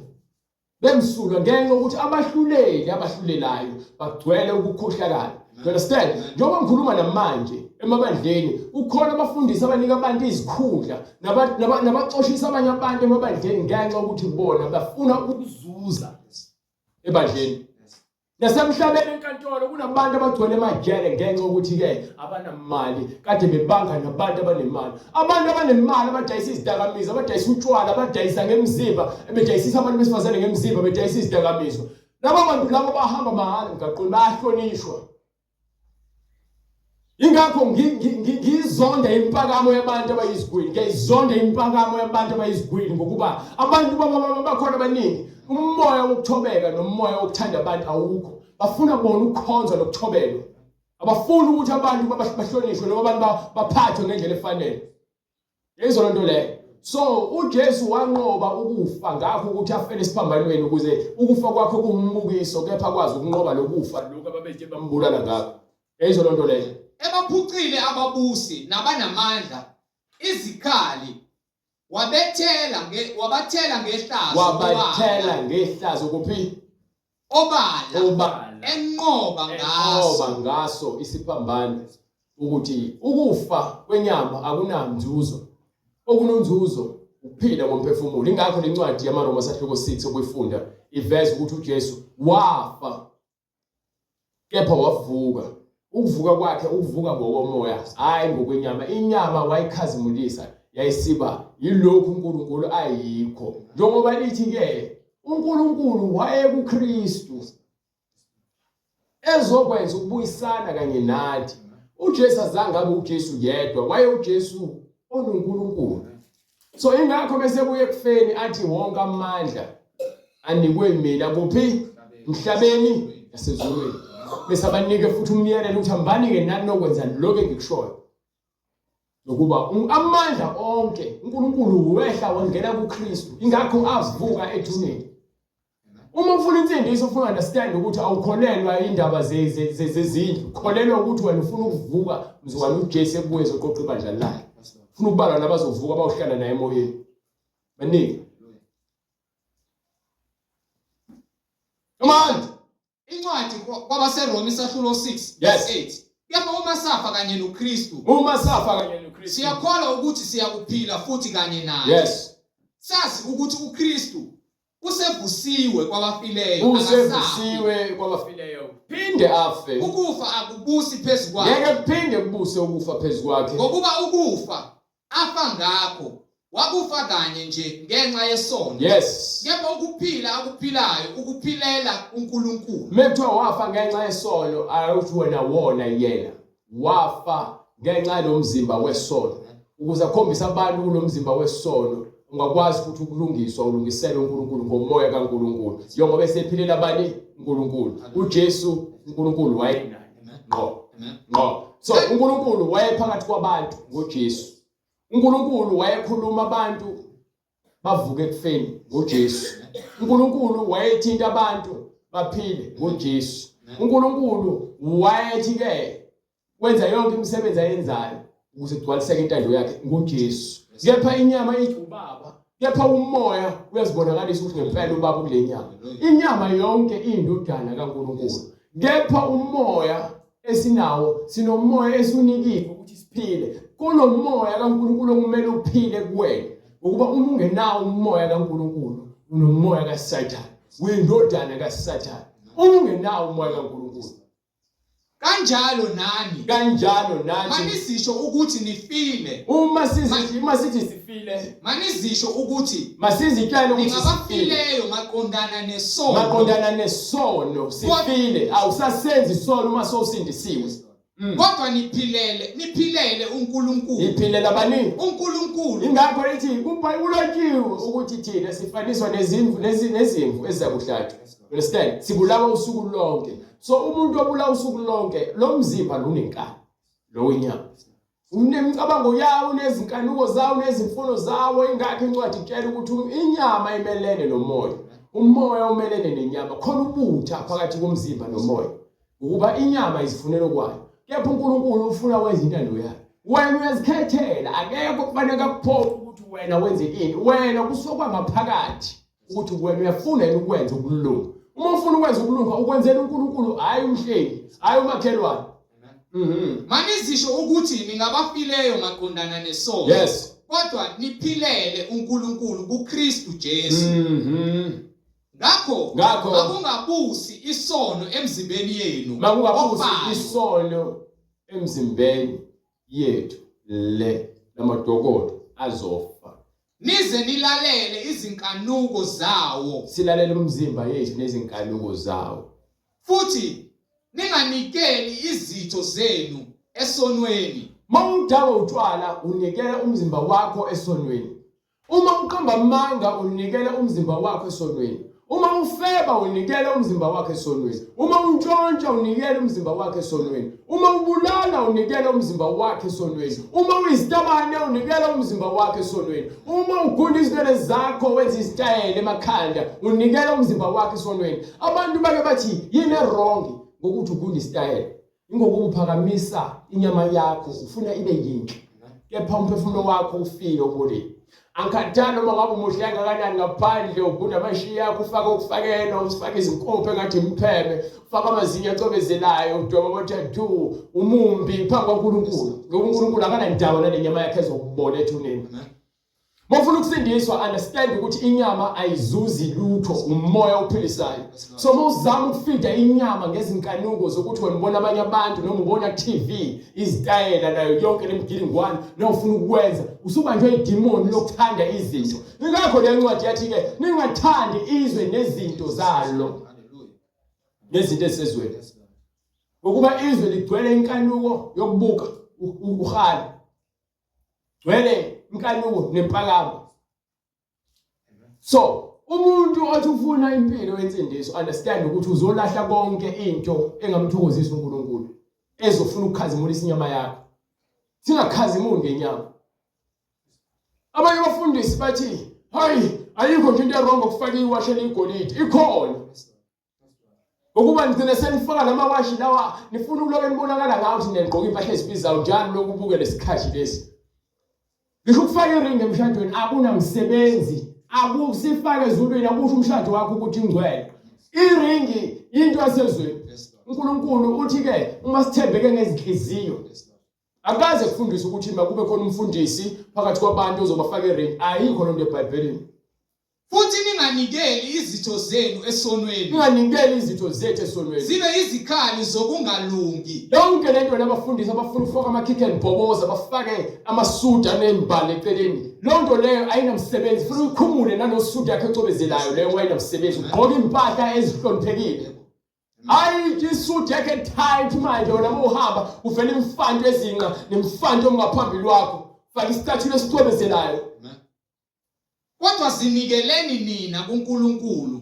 Bemsulwa ngenxa yokuthi abahluleli abahlulelayo bagcwele ukukhohlakala. You understand? Njengoba ngikhuluma namanje emabandleni kukhona abafundisi abanika abantu izikhundla nabaxoshisa abanye abantu emabandleni ngenxa yokuthi bona bafuna ukuzuza ebandleni. Nasemhlabeni enkantolo kunabantu abagcwele emajele ngenxa yokuthi-ke abanamali kade bebanga nabantu abanemali. Abantu abanemali abadayisa izidakamizwa, abadayisa utshwala, abadayisa ngemizimba, bedayisisa abantu besifazane ngemizimba, bedayisa izidakamizwa. Labo bantu labo bahamba mahhala emgaqweni bayahlonishwa. Ingakho ngiyizonda impakamo yabantu abayizigwili, ngiyayizonda impakamo yabantu abayizigwili ngokuba abantu bakhona abaningi umoya wokuthobeka nomoya wokuthanda abantu awukho. Bafuna bona ukukhonza nokuthobelwa. Abafuni ukuthi abantu bahlonishwe noma abantu baphathwe ngendlela efanele. Yizwa lento leyo. So uJesu wanqoba ukufa ngakho ukuthi afele esiphambanweni ukuze ukufa kwakhe kuwumbukiso kepha kwazi ukunqoba lokufa lokhu ababethe bambulala ngakho. Yizwa lento leyo. Ebaphucile ababusi nabanamandla izikhali wabethela nge wabathela ngehlazo wabathela ngehlazo kuphi obala obala enqoba ngaso enqoba ngaso isiphambano ukuthi ukufa kwenyama akunanzuzo okunonzuzo ukuphila ngomphefumulo ingakho lencwadi yamaRoma sahluko 6 okuyifunda iveza ukuthi uJesu wafa kepha wavuka ukuvuka kwakhe ukuvuka ngokomoya hayi ngokwenyama inyama wayikhazimulisa yayisiba yilokhu uNkulunkulu ayikho njengoba lithi ke. uNkulunkulu wayekuKristu ezokwenza ukubuyisana kanye nathi. UJesu azange abe uJesu yedwa, waye uJesu onoNkulunkulu. So ingakho bese buye ekufeni athi wonke amandla anikwe mina kuphi emhlabeni nasezulwini. Bese abanike futhi umyalelo ukuthi hambani-ke nani nokwenza lokho engikushoyo. Ngokuba amandla onke uNkulunkulu wehla wangena kuKristu, ingakho avuka ethuneni. Uma ufuna insindiso ufuna understand ukuthi awukholelwa indaba zezindlu, kholelwa ukuthi wena ufuna ukuvuka mzukwane uJesu ebuye ezoqoqa ibandla lakhe. Ufuna ukubalwa nabazovuka bayohlala naye emoyeni. Baningi. Come on. Incwadi kwabaseRoma isahlulo 6 Yes. 8. Kepha uma safa kanye noKristu, Uma safa kanye noKristu. siyakholwa ukuthi siyakuphila futhi kanye naye. Yes. Sazi ukuthi uKristu usevusiwe kwabafileyo, akasafi. Usevusiwe kwabafileyo. Phinde afe. Ukufa akubusi phezu kwakhe. Ngeke kuphinde kubuse ukufa phezu kwakhe. Ngokuba ukufa afa ngakho wakufa kanye nje ngenxa yesono. Yes. Kepha ukuphila akuphilayo ukuphilela uNkulunkulu. Mekuthiwa wafa ngenxa yesono ayuthi wena wona yena. Wafa ngenxa yalomzimba wesono. Ukuze akhombise abantu kulomzimba wesono ungakwazi futhi ukulungiswa ulungisele uNkulunkulu ngomoya kaNkulunkulu. Njengoba esephilela bani uNkulunkulu. uJesu uNkulunkulu wayenaye. Ngqo. Ngqo. So uNkulunkulu wayephakathi kwabantu ngoJesu. uNkulunkulu wayekhuluma abantu bavuke ekufeni ngoJesu. uNkulunkulu wayethinta abantu baphile ngoJesu. uNkulunkulu wayethi ke wenza yonke imisebenzi ayenzayo ukuze kugcwaliseke intando yakhe ngoJesu. Kepha inyama ithi ubaba, kepha umoya uyazibonakalisa ukuthi ngempela ubaba kule nyama. Inyama yonke iyindodana kaNkulunkulu. Kepha umoya esinawo sinomoya esiwunikiwe ukuthi siphile kunomoya kaNkulunkulu okumele uphile kuwena ngokuba uma ungenawo umoya kaNkulunkulu unomoya kaSathane uyindodana kaSathane uma ungenawo umoya kaNkulunkulu Kanjalo nani. Kanjalo nathi. Manizisho ukuthi nifile. Uma sizithi uma sithi sifile. Manizisho ukuthi masizitshele ukuthi ningabafileyo maqondana nesono. Maqondana nesono sifile. Awusasenzi isono uma sowusindisiwe. Kodwa niphilele niphilele uNkulunkulu. Niphilela bani? uNkulunkulu. Ingakho lithi kulotshiwe ukuthi thina sifaniswa nezimvu nezimvu ezizakuhlatshwa. Understand? Sibulawa usuku lonke. So umuntu obulawa usuku lonke lo mzimba lunenkani lo wenyama. Unemicabango yawo, unezinkanuko zawo, unezimfuno zawo. Ingakho incwadi itshela ukuthi inyama imelene nomoya. Umoya umelene nenyama. Khona ubutha phakathi komzimba nomoya. Ukuba inyama izifunela okwayo. Kepha uNkulunkulu ufuna wenze intando yakhe. Wena uyazikhethela, akekho kufanele akuphoqe ukuthi wena wenze ini. Wena kusokwa ngaphakathi. ukuthi wena uyafuna yini ukwenza ukulunga uma ufuna ukwenza ukulunga ukwenzela uNkulunkulu hayi umhleli hayi umakhelwane Manizisho ukuthi ningabafileyo maqondana nesono. Yes. Kodwa niphilele uNkulunkulu kuKristu Jesu. Ngakho Ngakho- makungabusi isono emzimbeni yenu. Makungabusi ofayo. isono emzimbeni yethu le lamadokodo azofa. Nize nilalele izinkanuko zawo. Silalele umzimba yethu nezinkanuko zawo. Futhi ninganikeli izitho zenu esonweni. Mawudakwa utshwala unikela umzimba wakho esonweni. Uma uqamba amanga unikela umzimba wakho esonweni. Uma ufeba unikela umzimba wakho esonweni. Uma untshontsha unikela umzimba wakho esonweni. Uma ubulala unikela umzimba wakho esonweni. Uma uyisitabane unikela umzimba wakho esonweni. Uma ugunda izinwele zakho wenza izitayela emakhanda unikela umzimba wakho esonweni. Abantu bake bathi yini wrong ngokuthi ugunda isitayela. Ingokuba uphakamisa inyama yakho ufuna ibe yinhle. Kepha umphefumulo wakho ufile ubolile. Angikhathali noma ngabe umuhle kangakanani ngaphandle ugunda amashiya akho ufake okufakela usifake izinkophe engathi impheme ufake amazinyo acwebezelayo udweba bo-tattoo umumbi phambi kwaNkulunkulu ngoba uNkulunkulu akanandaba nale nyama yakhe ezokubola ethuneni. Mawufuna ukusindiswa understand ukuthi inyama ayizuzi lutho umoya ophilisayo. So mawuzama ukufida inyama ngezinkanuko zokuthi wena ubona abanye abantu noma ubona ku TV izitayela nayo yonke lemigilingwane nofuna ukwenza usubanjwe idemoni lokuthanda izinto. Ingakho le ncwadi yathi ke ningathandi izwe nezinto zalo. Nezinto ezisezweni. Ngokuba izwe ligcwele inkanuko yokubuka uhala. Gcwele inkanuko nempakamo. So umuntu othi ufuna impilo yensindiso understand ukuthi uzolahla konke into engamthokozisa uNkulunkulu ezofuna ukukhazimulisa inyama yakho. Singakhazimuli ngenyama. Abanye abafundisi bathi hayi ayikho nje into erong ukufaka iwashi eligolide ikhona. Ngokuba nigcine senifaka lamawashi lawa nifuna ukulobe nibonakala ngawo ukuthi niyagqoka impahla ezibizayo njalo lokhu ubuke lesikhathi lesi. Ngisho ukufaka iringi emshadweni akunamsebenzi, akusifake ezulwini akusho umshado wakho ukuthi ungcwele. Iringi into yasezweni. uNkulunkulu uthi ke uma sithembeke ngezinhliziyo akaze kufundise ukuthi makube khona umfundisi phakathi kwabantu ozobafaka iringi ayikho lonto eBhayibhelini. Futhi ninganikeli izitho zenu esonweni. Ninganikeli izitho zethu esonweni. Zibe izikhali zokungalungi. Yonke lento labafundisi abafuna ukufaka ama-kick and bhoboza bafake amasudu anembali eceleni. Leyo nto leyo ayinamsebenzi. Funa uyikhumule nalosudu yakhe ecobezelayo leyo ayinamsebenzi. Ugqoke impahla ezihloniphekile. Hayi isudu yakhe tight manje wena uma uhamba uvela imfanto ezinqa nemfanto ongaphambili wakho. Faka isicathulo esicwebezelayo. Kodwa zinikeleni nina kuNkulunkulu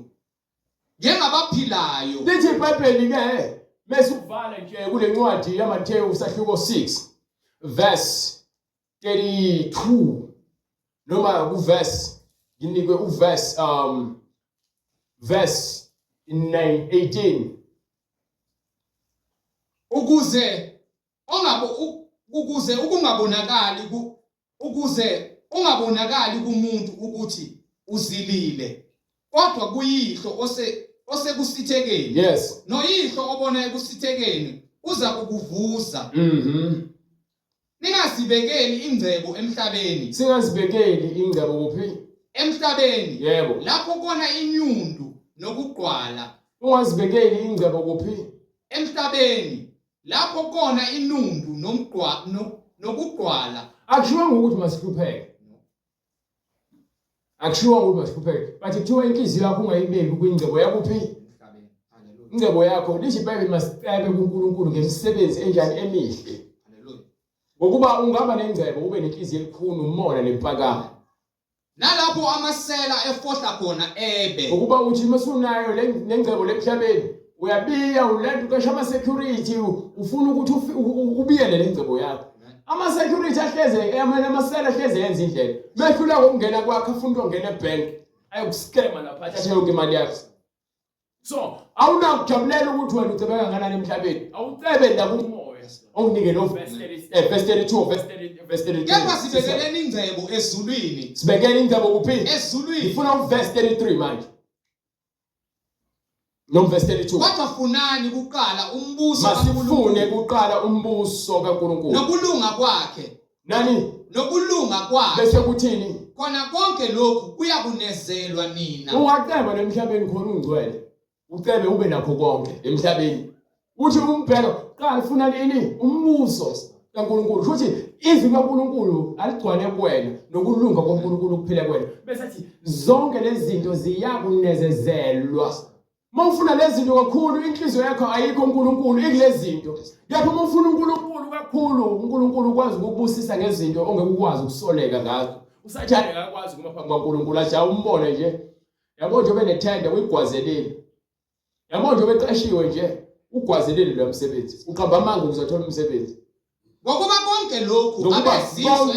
njengabaphilayo. Lithi iBhayibheli ke bese uvala nje kule ncwadi yaMathewu sahluko 6 verse 32 noma ku verse nginikwe u verse verse 9 18 ukuze ongabo ukuze ukungabonakali ukuze ungabonakali kumuntu ukuthi uzilile kodwa kuyihlo ose osekusithekeni yes noyihlo obona ekusithekeni uza kukuvuza Ningazibekeli ingcebo emhlabeni. Singazibekeli ingcebo kuphi? Emhlabeni. Yebo. Lapho kona inyundu nokugqwala. Ungazibekeli ingcebo kuphi? Emhlabeni. Lapho kona inundu nomgqwa nokugqwala. Akushiwanga ukuthi masihlupheke. Akushiwanga ukuthi masihlupheke. But kuthiwa inhliziyo yakho ungayibeki kwingcebo yakuphi? Ingcebo yakho lisho iBhayibheli masicebe kuNkulunkulu ngemisebenzi enjani emihle. Ngokuba ungaba nengcebo ube nenhliziyo elikhuni umona nempakamo. Nalapho amasela efohla khona ebe. Ngokuba uthi uma usunayo lengcebo lemhlabeni uyabiya ulanda uqasha ama security ufuna ukuthi ubiyele lengcebo yakho. Ama security ahleze amanye amasela ahleze yenza indlela. Mehlula ngokungena kwakhe afuna ukungena ebank ayokuskema lapha athathe yonke imali yakho. So awunakujabulela ukuthi wena ucebe kangakanani emhlabeni. Awucebe la kumoya. Onginike lo verse 30 verse 32 verse 30 verse 33. Kepha sibekeleni ingcebo ezulwini. Sibekele ingcebo kuphi? Ezulwini. Ngifuna uverse 33 manje. No verse 32. Kodwa funani kuqala umbuso Masifune kuqala umbuso kaNkulunkulu. Nokulunga kwakhe. Nani? Nokulunga kwakhe. Bese kuthini? Khona konke lokhu kuyakunezelwa nina. Ungaceba nemhlabeni khona ungcwele. Ucebe ube nakho konke emhlabeni. Uthi umbheka qala ufuna ini? Umbuso kaNkulunkulu. Futhi izwi likaNkulunkulu aligcwale kuwena nokulunga kwaNkulunkulu kuphile kuwena. Bese athi zonke lezi zinto ziyakunezezelwa. Uma ufuna lezi zinto kakhulu inhliziyo yakho ayikho uNkulunkulu ikulezi zinto. Kepha uma ufuna uNkulunkulu kakhulu uNkulunkulu ukwazi ukukubusisa ngezinto ongeke ukwazi ukusoleka ngazo. USathane akakwazi kuma phambi kwaNkulunkulu athi awumbone nje. Yabo nje benethenda uyigwazelile. Yabo nje beqashiwe nje ugwazelile lo msebenzi. Uqamba amanga ukuze athole umsebenzi. Ngokuba konke lokhu abezizwe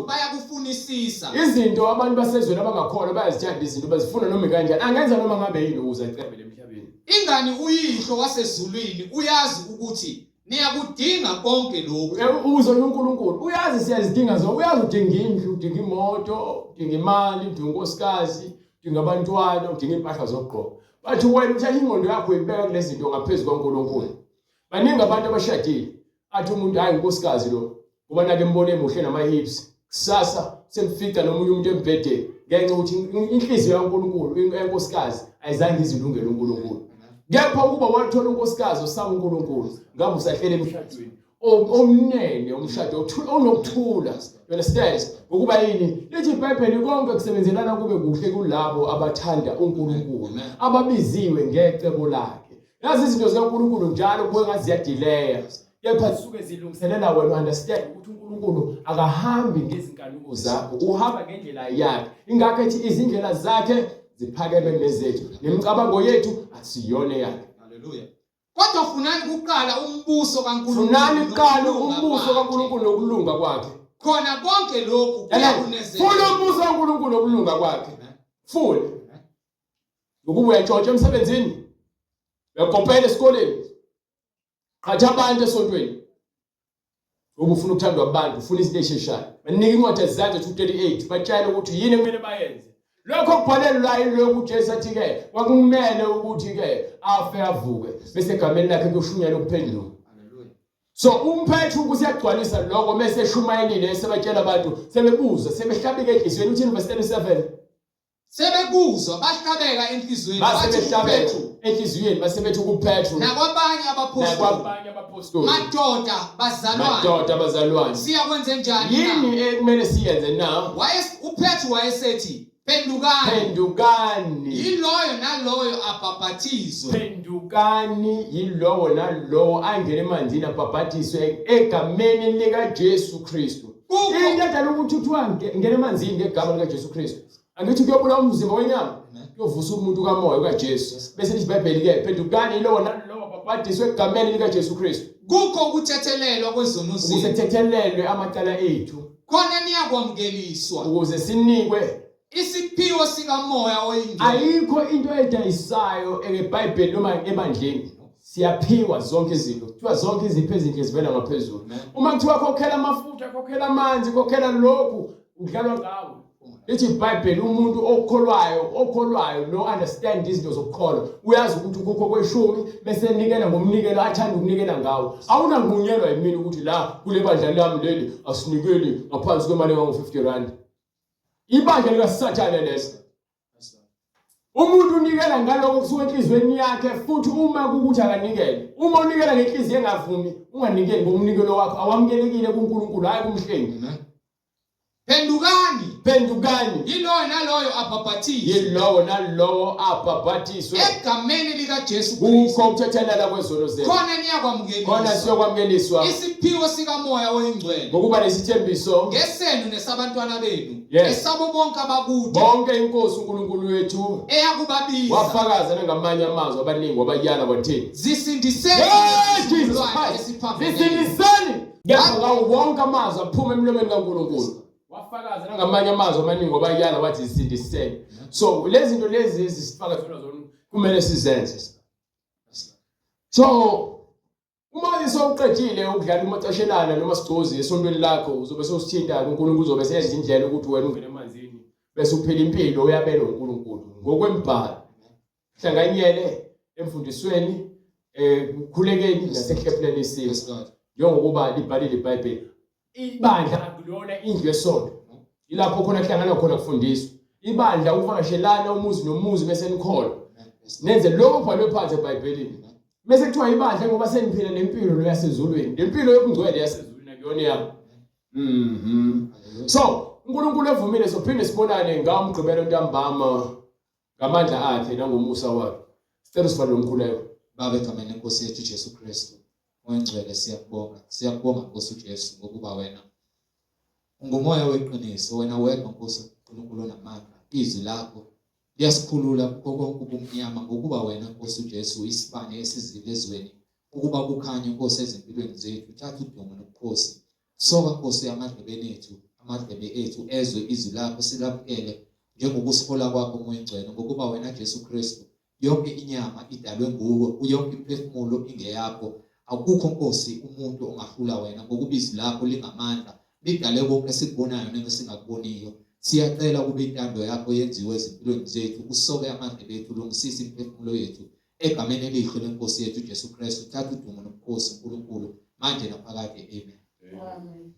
bayakufunisisa. Izinto abantu basezweni abangakholwa bayazithanda izinto bazifuna noma kanjani. Angenza noma ngabe yini ukuze acebe lemhlabeni. Ingani uyihlo wasezulwini uyazi ukuthi niyakudinga konke lokhu. Uze uNkulunkulu uyazi siyazidinga zonke. Uyazi udinga indlu, udinga imoto, udinga imali, udinga unkosikazi, udinga abantwana, udinga impahla zokugqoka. Bathi wena uthatha ingqondo yakho uyibeka kulezi zinto ngaphezu kwaNkulunkulu. Baningi abantu abashadile athi umuntu hayi unkosikazi lo ngoba nake mbone emuhle nama hips kusasa Semfica nomunye umuntu embhedeni ngenxa yokuthi inhliziyo kaNkulunkulu enkosikazi ayizange izilungele uNkulunkulu. Kepha ukuba wathola unkosikazi osaba uNkulunkulu, ngabe usahlele emshadweni omnene, umshado onokuthula. You understand? Ngokuba yini? Lithi iBhayibheli konke kusebenzelana kube kuhle kulabo abathanda uNkulunkulu, ababiziwe ngecebo lakhe. Yazi izinto zikaNkulunkulu njalo kuwe ngathi ziyadileya. Kepha zisuke zilungiselela wena understand ukuthi uNkulunkulu akahambi ngezinkanuko zakho, uhamba ngendlela yakhe. Ingakho ethi izindlela zakhe ziphakeme kunezethu, nemicabango yethu akusiyona eyakhe. Haleluya. Kodwa funani kuqala umbuso kaNkulunkulu. Funani kuqala umbuso kaNkulunkulu nokulunga kwakhe. Khona konke lokhu kuyakunezela. Funa umbuso kaNkulunkulu nokulunga kwakhe. Funa. Ngokuba uyantshontsha emsebenzini. Uyakopela esikoleni. Qhatha abantu esontweni. Ngoba ufuna ukuthandwa abantu, ufuna izinto ezisheshayo. Banika incwadi ezandla 238, batshela ukuthi yini ekumele bayenze. Lokho kubhalelwa yilokhu uJesu athi-ke kwakumele ukuthi-ke afe avuke bese egameni lakhe kuyoshunyayelwa ukuphenduka. So umphethu usiyagcwalisa lokho mese eshumayelile esebatshela abantu sebebuza sebehlabika enhliziyweni uthini verse 37 Sebekuzwa bahlabeka enhliziyweni base bathi behlabeka kuPetru enhliziyweni base bethi kuPetru nakwabanye abaphostoli, nakwabanye abaphostoli madoda bazalwane, madoda bazalwane siyakwenze njani na? yini ekumele siyenze na UPetru wayesethi, phendukani, phendukani yiloyo naloyo abhabhathizwe phendukani yilowo nalowo angene emanzini abhabhatiswe egameni likaJesu Kristu into edala ukuthi kuthiwa ngene emanzini ngegama likaJesu Kristu angithi kuyobulawa umzimba wenyama kuyovusa umuntu kamoya kaJesu bese lithi iBhayibheli ke phendukani yilowo nalowo babhadiswe egameni likaJesu Kristu kukho ukuthethelelwa kwezono zenu ukuze thethelelwe amacala ethu khona niyakwamukeliswa ukuze sinikwe isiphiwo sikamoya oyingcwele ayikho into edayisayo eBhayibheli noma ebandleni siyaphiwa zonke izinto kuthiwa zonke izipho ezinhle zivela ngaphezulu uma kuthiwa khokhela amafutha khokhela amanzi khokhela lokhu udlalwa ngawo lithi iBhayibheli umuntu okholwayo okholwayo no understand izinto zokukholwa uyazi ukuthi ukhokho kweshumi bese enikela ngomnikelo athanda ukunikela ngawo awunanqunyelwa yimina ukuthi la kule bandla lami leli asinikeli ngaphansi kwemali engango-50 rand ibandla likasathane leso umuntu unikela ngaloko kusuka enhliziyweni yakhe futhi uma kukuthi akanikele uma unikela ngenhliziyo engavumi unganikeli ngomnikelo wakho awamukelekile kuNkulunkulu hayi kumhlengi Phendukani, phendukani yiloyo naloyo abhabhathiswe yilowo nalowo abhabhathiswe egameni likaJesu Kristu, kukho ukuthethelela kwezono zenu khona khona niyakwamukeliswa siyokwamukeliswa isiphiwo sikaMoya oyiNgcwele ngokuba nesithembiso ngesenu nesabantwana benu Yes. esabo bonke abakude bonke inkosi uNkulunkulu wethu eyakubabiza wafakaza nangamanye amazwi abaningi wabayala wathini zisindiseni Hey, Jesus isizukulwane Christ esiphambeneyo. zisindiseni kepha ngawo wonke amazwi aphuma emlomeni kaNkulunkulu wafakaza nangamanye amazwi amaningi wabayala wathi zisindiseni so lezi zinto lezi ezisifaka zona zona kumele sizenze so uma sewuqedile ukudlala umacashelana noma sigcozi esontweni lakho uzobe sewusithinta uNkulunkulu uzobe seyenza indlela ukuthi wena ungene emanzini bese uphila impilo uyabelwa uNkulunkulu ngokwembhalo hlanganyele emfundisweni eh kukhulekeni nasekuhlephuleni isimo njengokuba libhalile iBhayibheli ibandla akulona indlu yesonto ilapho khona kuhlangana khona kufundiswa ibandla ukuvakashelana umuzi nomuzi bese nikholwa nenze lokho kubhalwe phansi eBhayibhelini bese kuthiwa ibandla ngoba seniphila nempilo lo yasezulwini lempilo yobungcwele yasezulwini akuyona yami mhm so uNkulunkulu evumile sophinde sibonane ngamgqibelo ntambama ngamandla akhe nangomusa wakhe sicela usivale umkhuleko Baba egameni lenkosi yethu Jesu Kristu oyingcwele siyakubonga siyakubonga Nkosi uJesu ngokuba wena ungumoya weqiniso wena wedwa Nkosi uNkulunkulu onamandla izwi lakho liyasikhulula kukho konke ubumnyama ngokuba wena Nkosi uJesu isibane esizile ezweni ukuba kukhanye Nkosi ezimpilweni zethu thatha udumo nobukhosi Soka Nkosi amadlebeni ethu, amadlebe ethu ezwe izwi lakho silamukele njengokusihola kwakho Moya Oyingcwele ngokuba wena Jesu Kristu yonke inyama idalwe nguwe yonke imiphefumulo ingeyakho akukho Nkosi umuntu ongahlula wena ngokuba izwi lakho lingamandla lidale konke esikubonayo nengesingakuboniyo siyacela ukuba intando yakho yenziwe ezimpilweni zethu usoke amadlebe ethu ulungisise imiphefumulo yethu Egameni elihle leNkosi yethu uJesu Kristu, thatha udumo nobukhosi uNkulunkulu manje naphakade. Amen. Amen.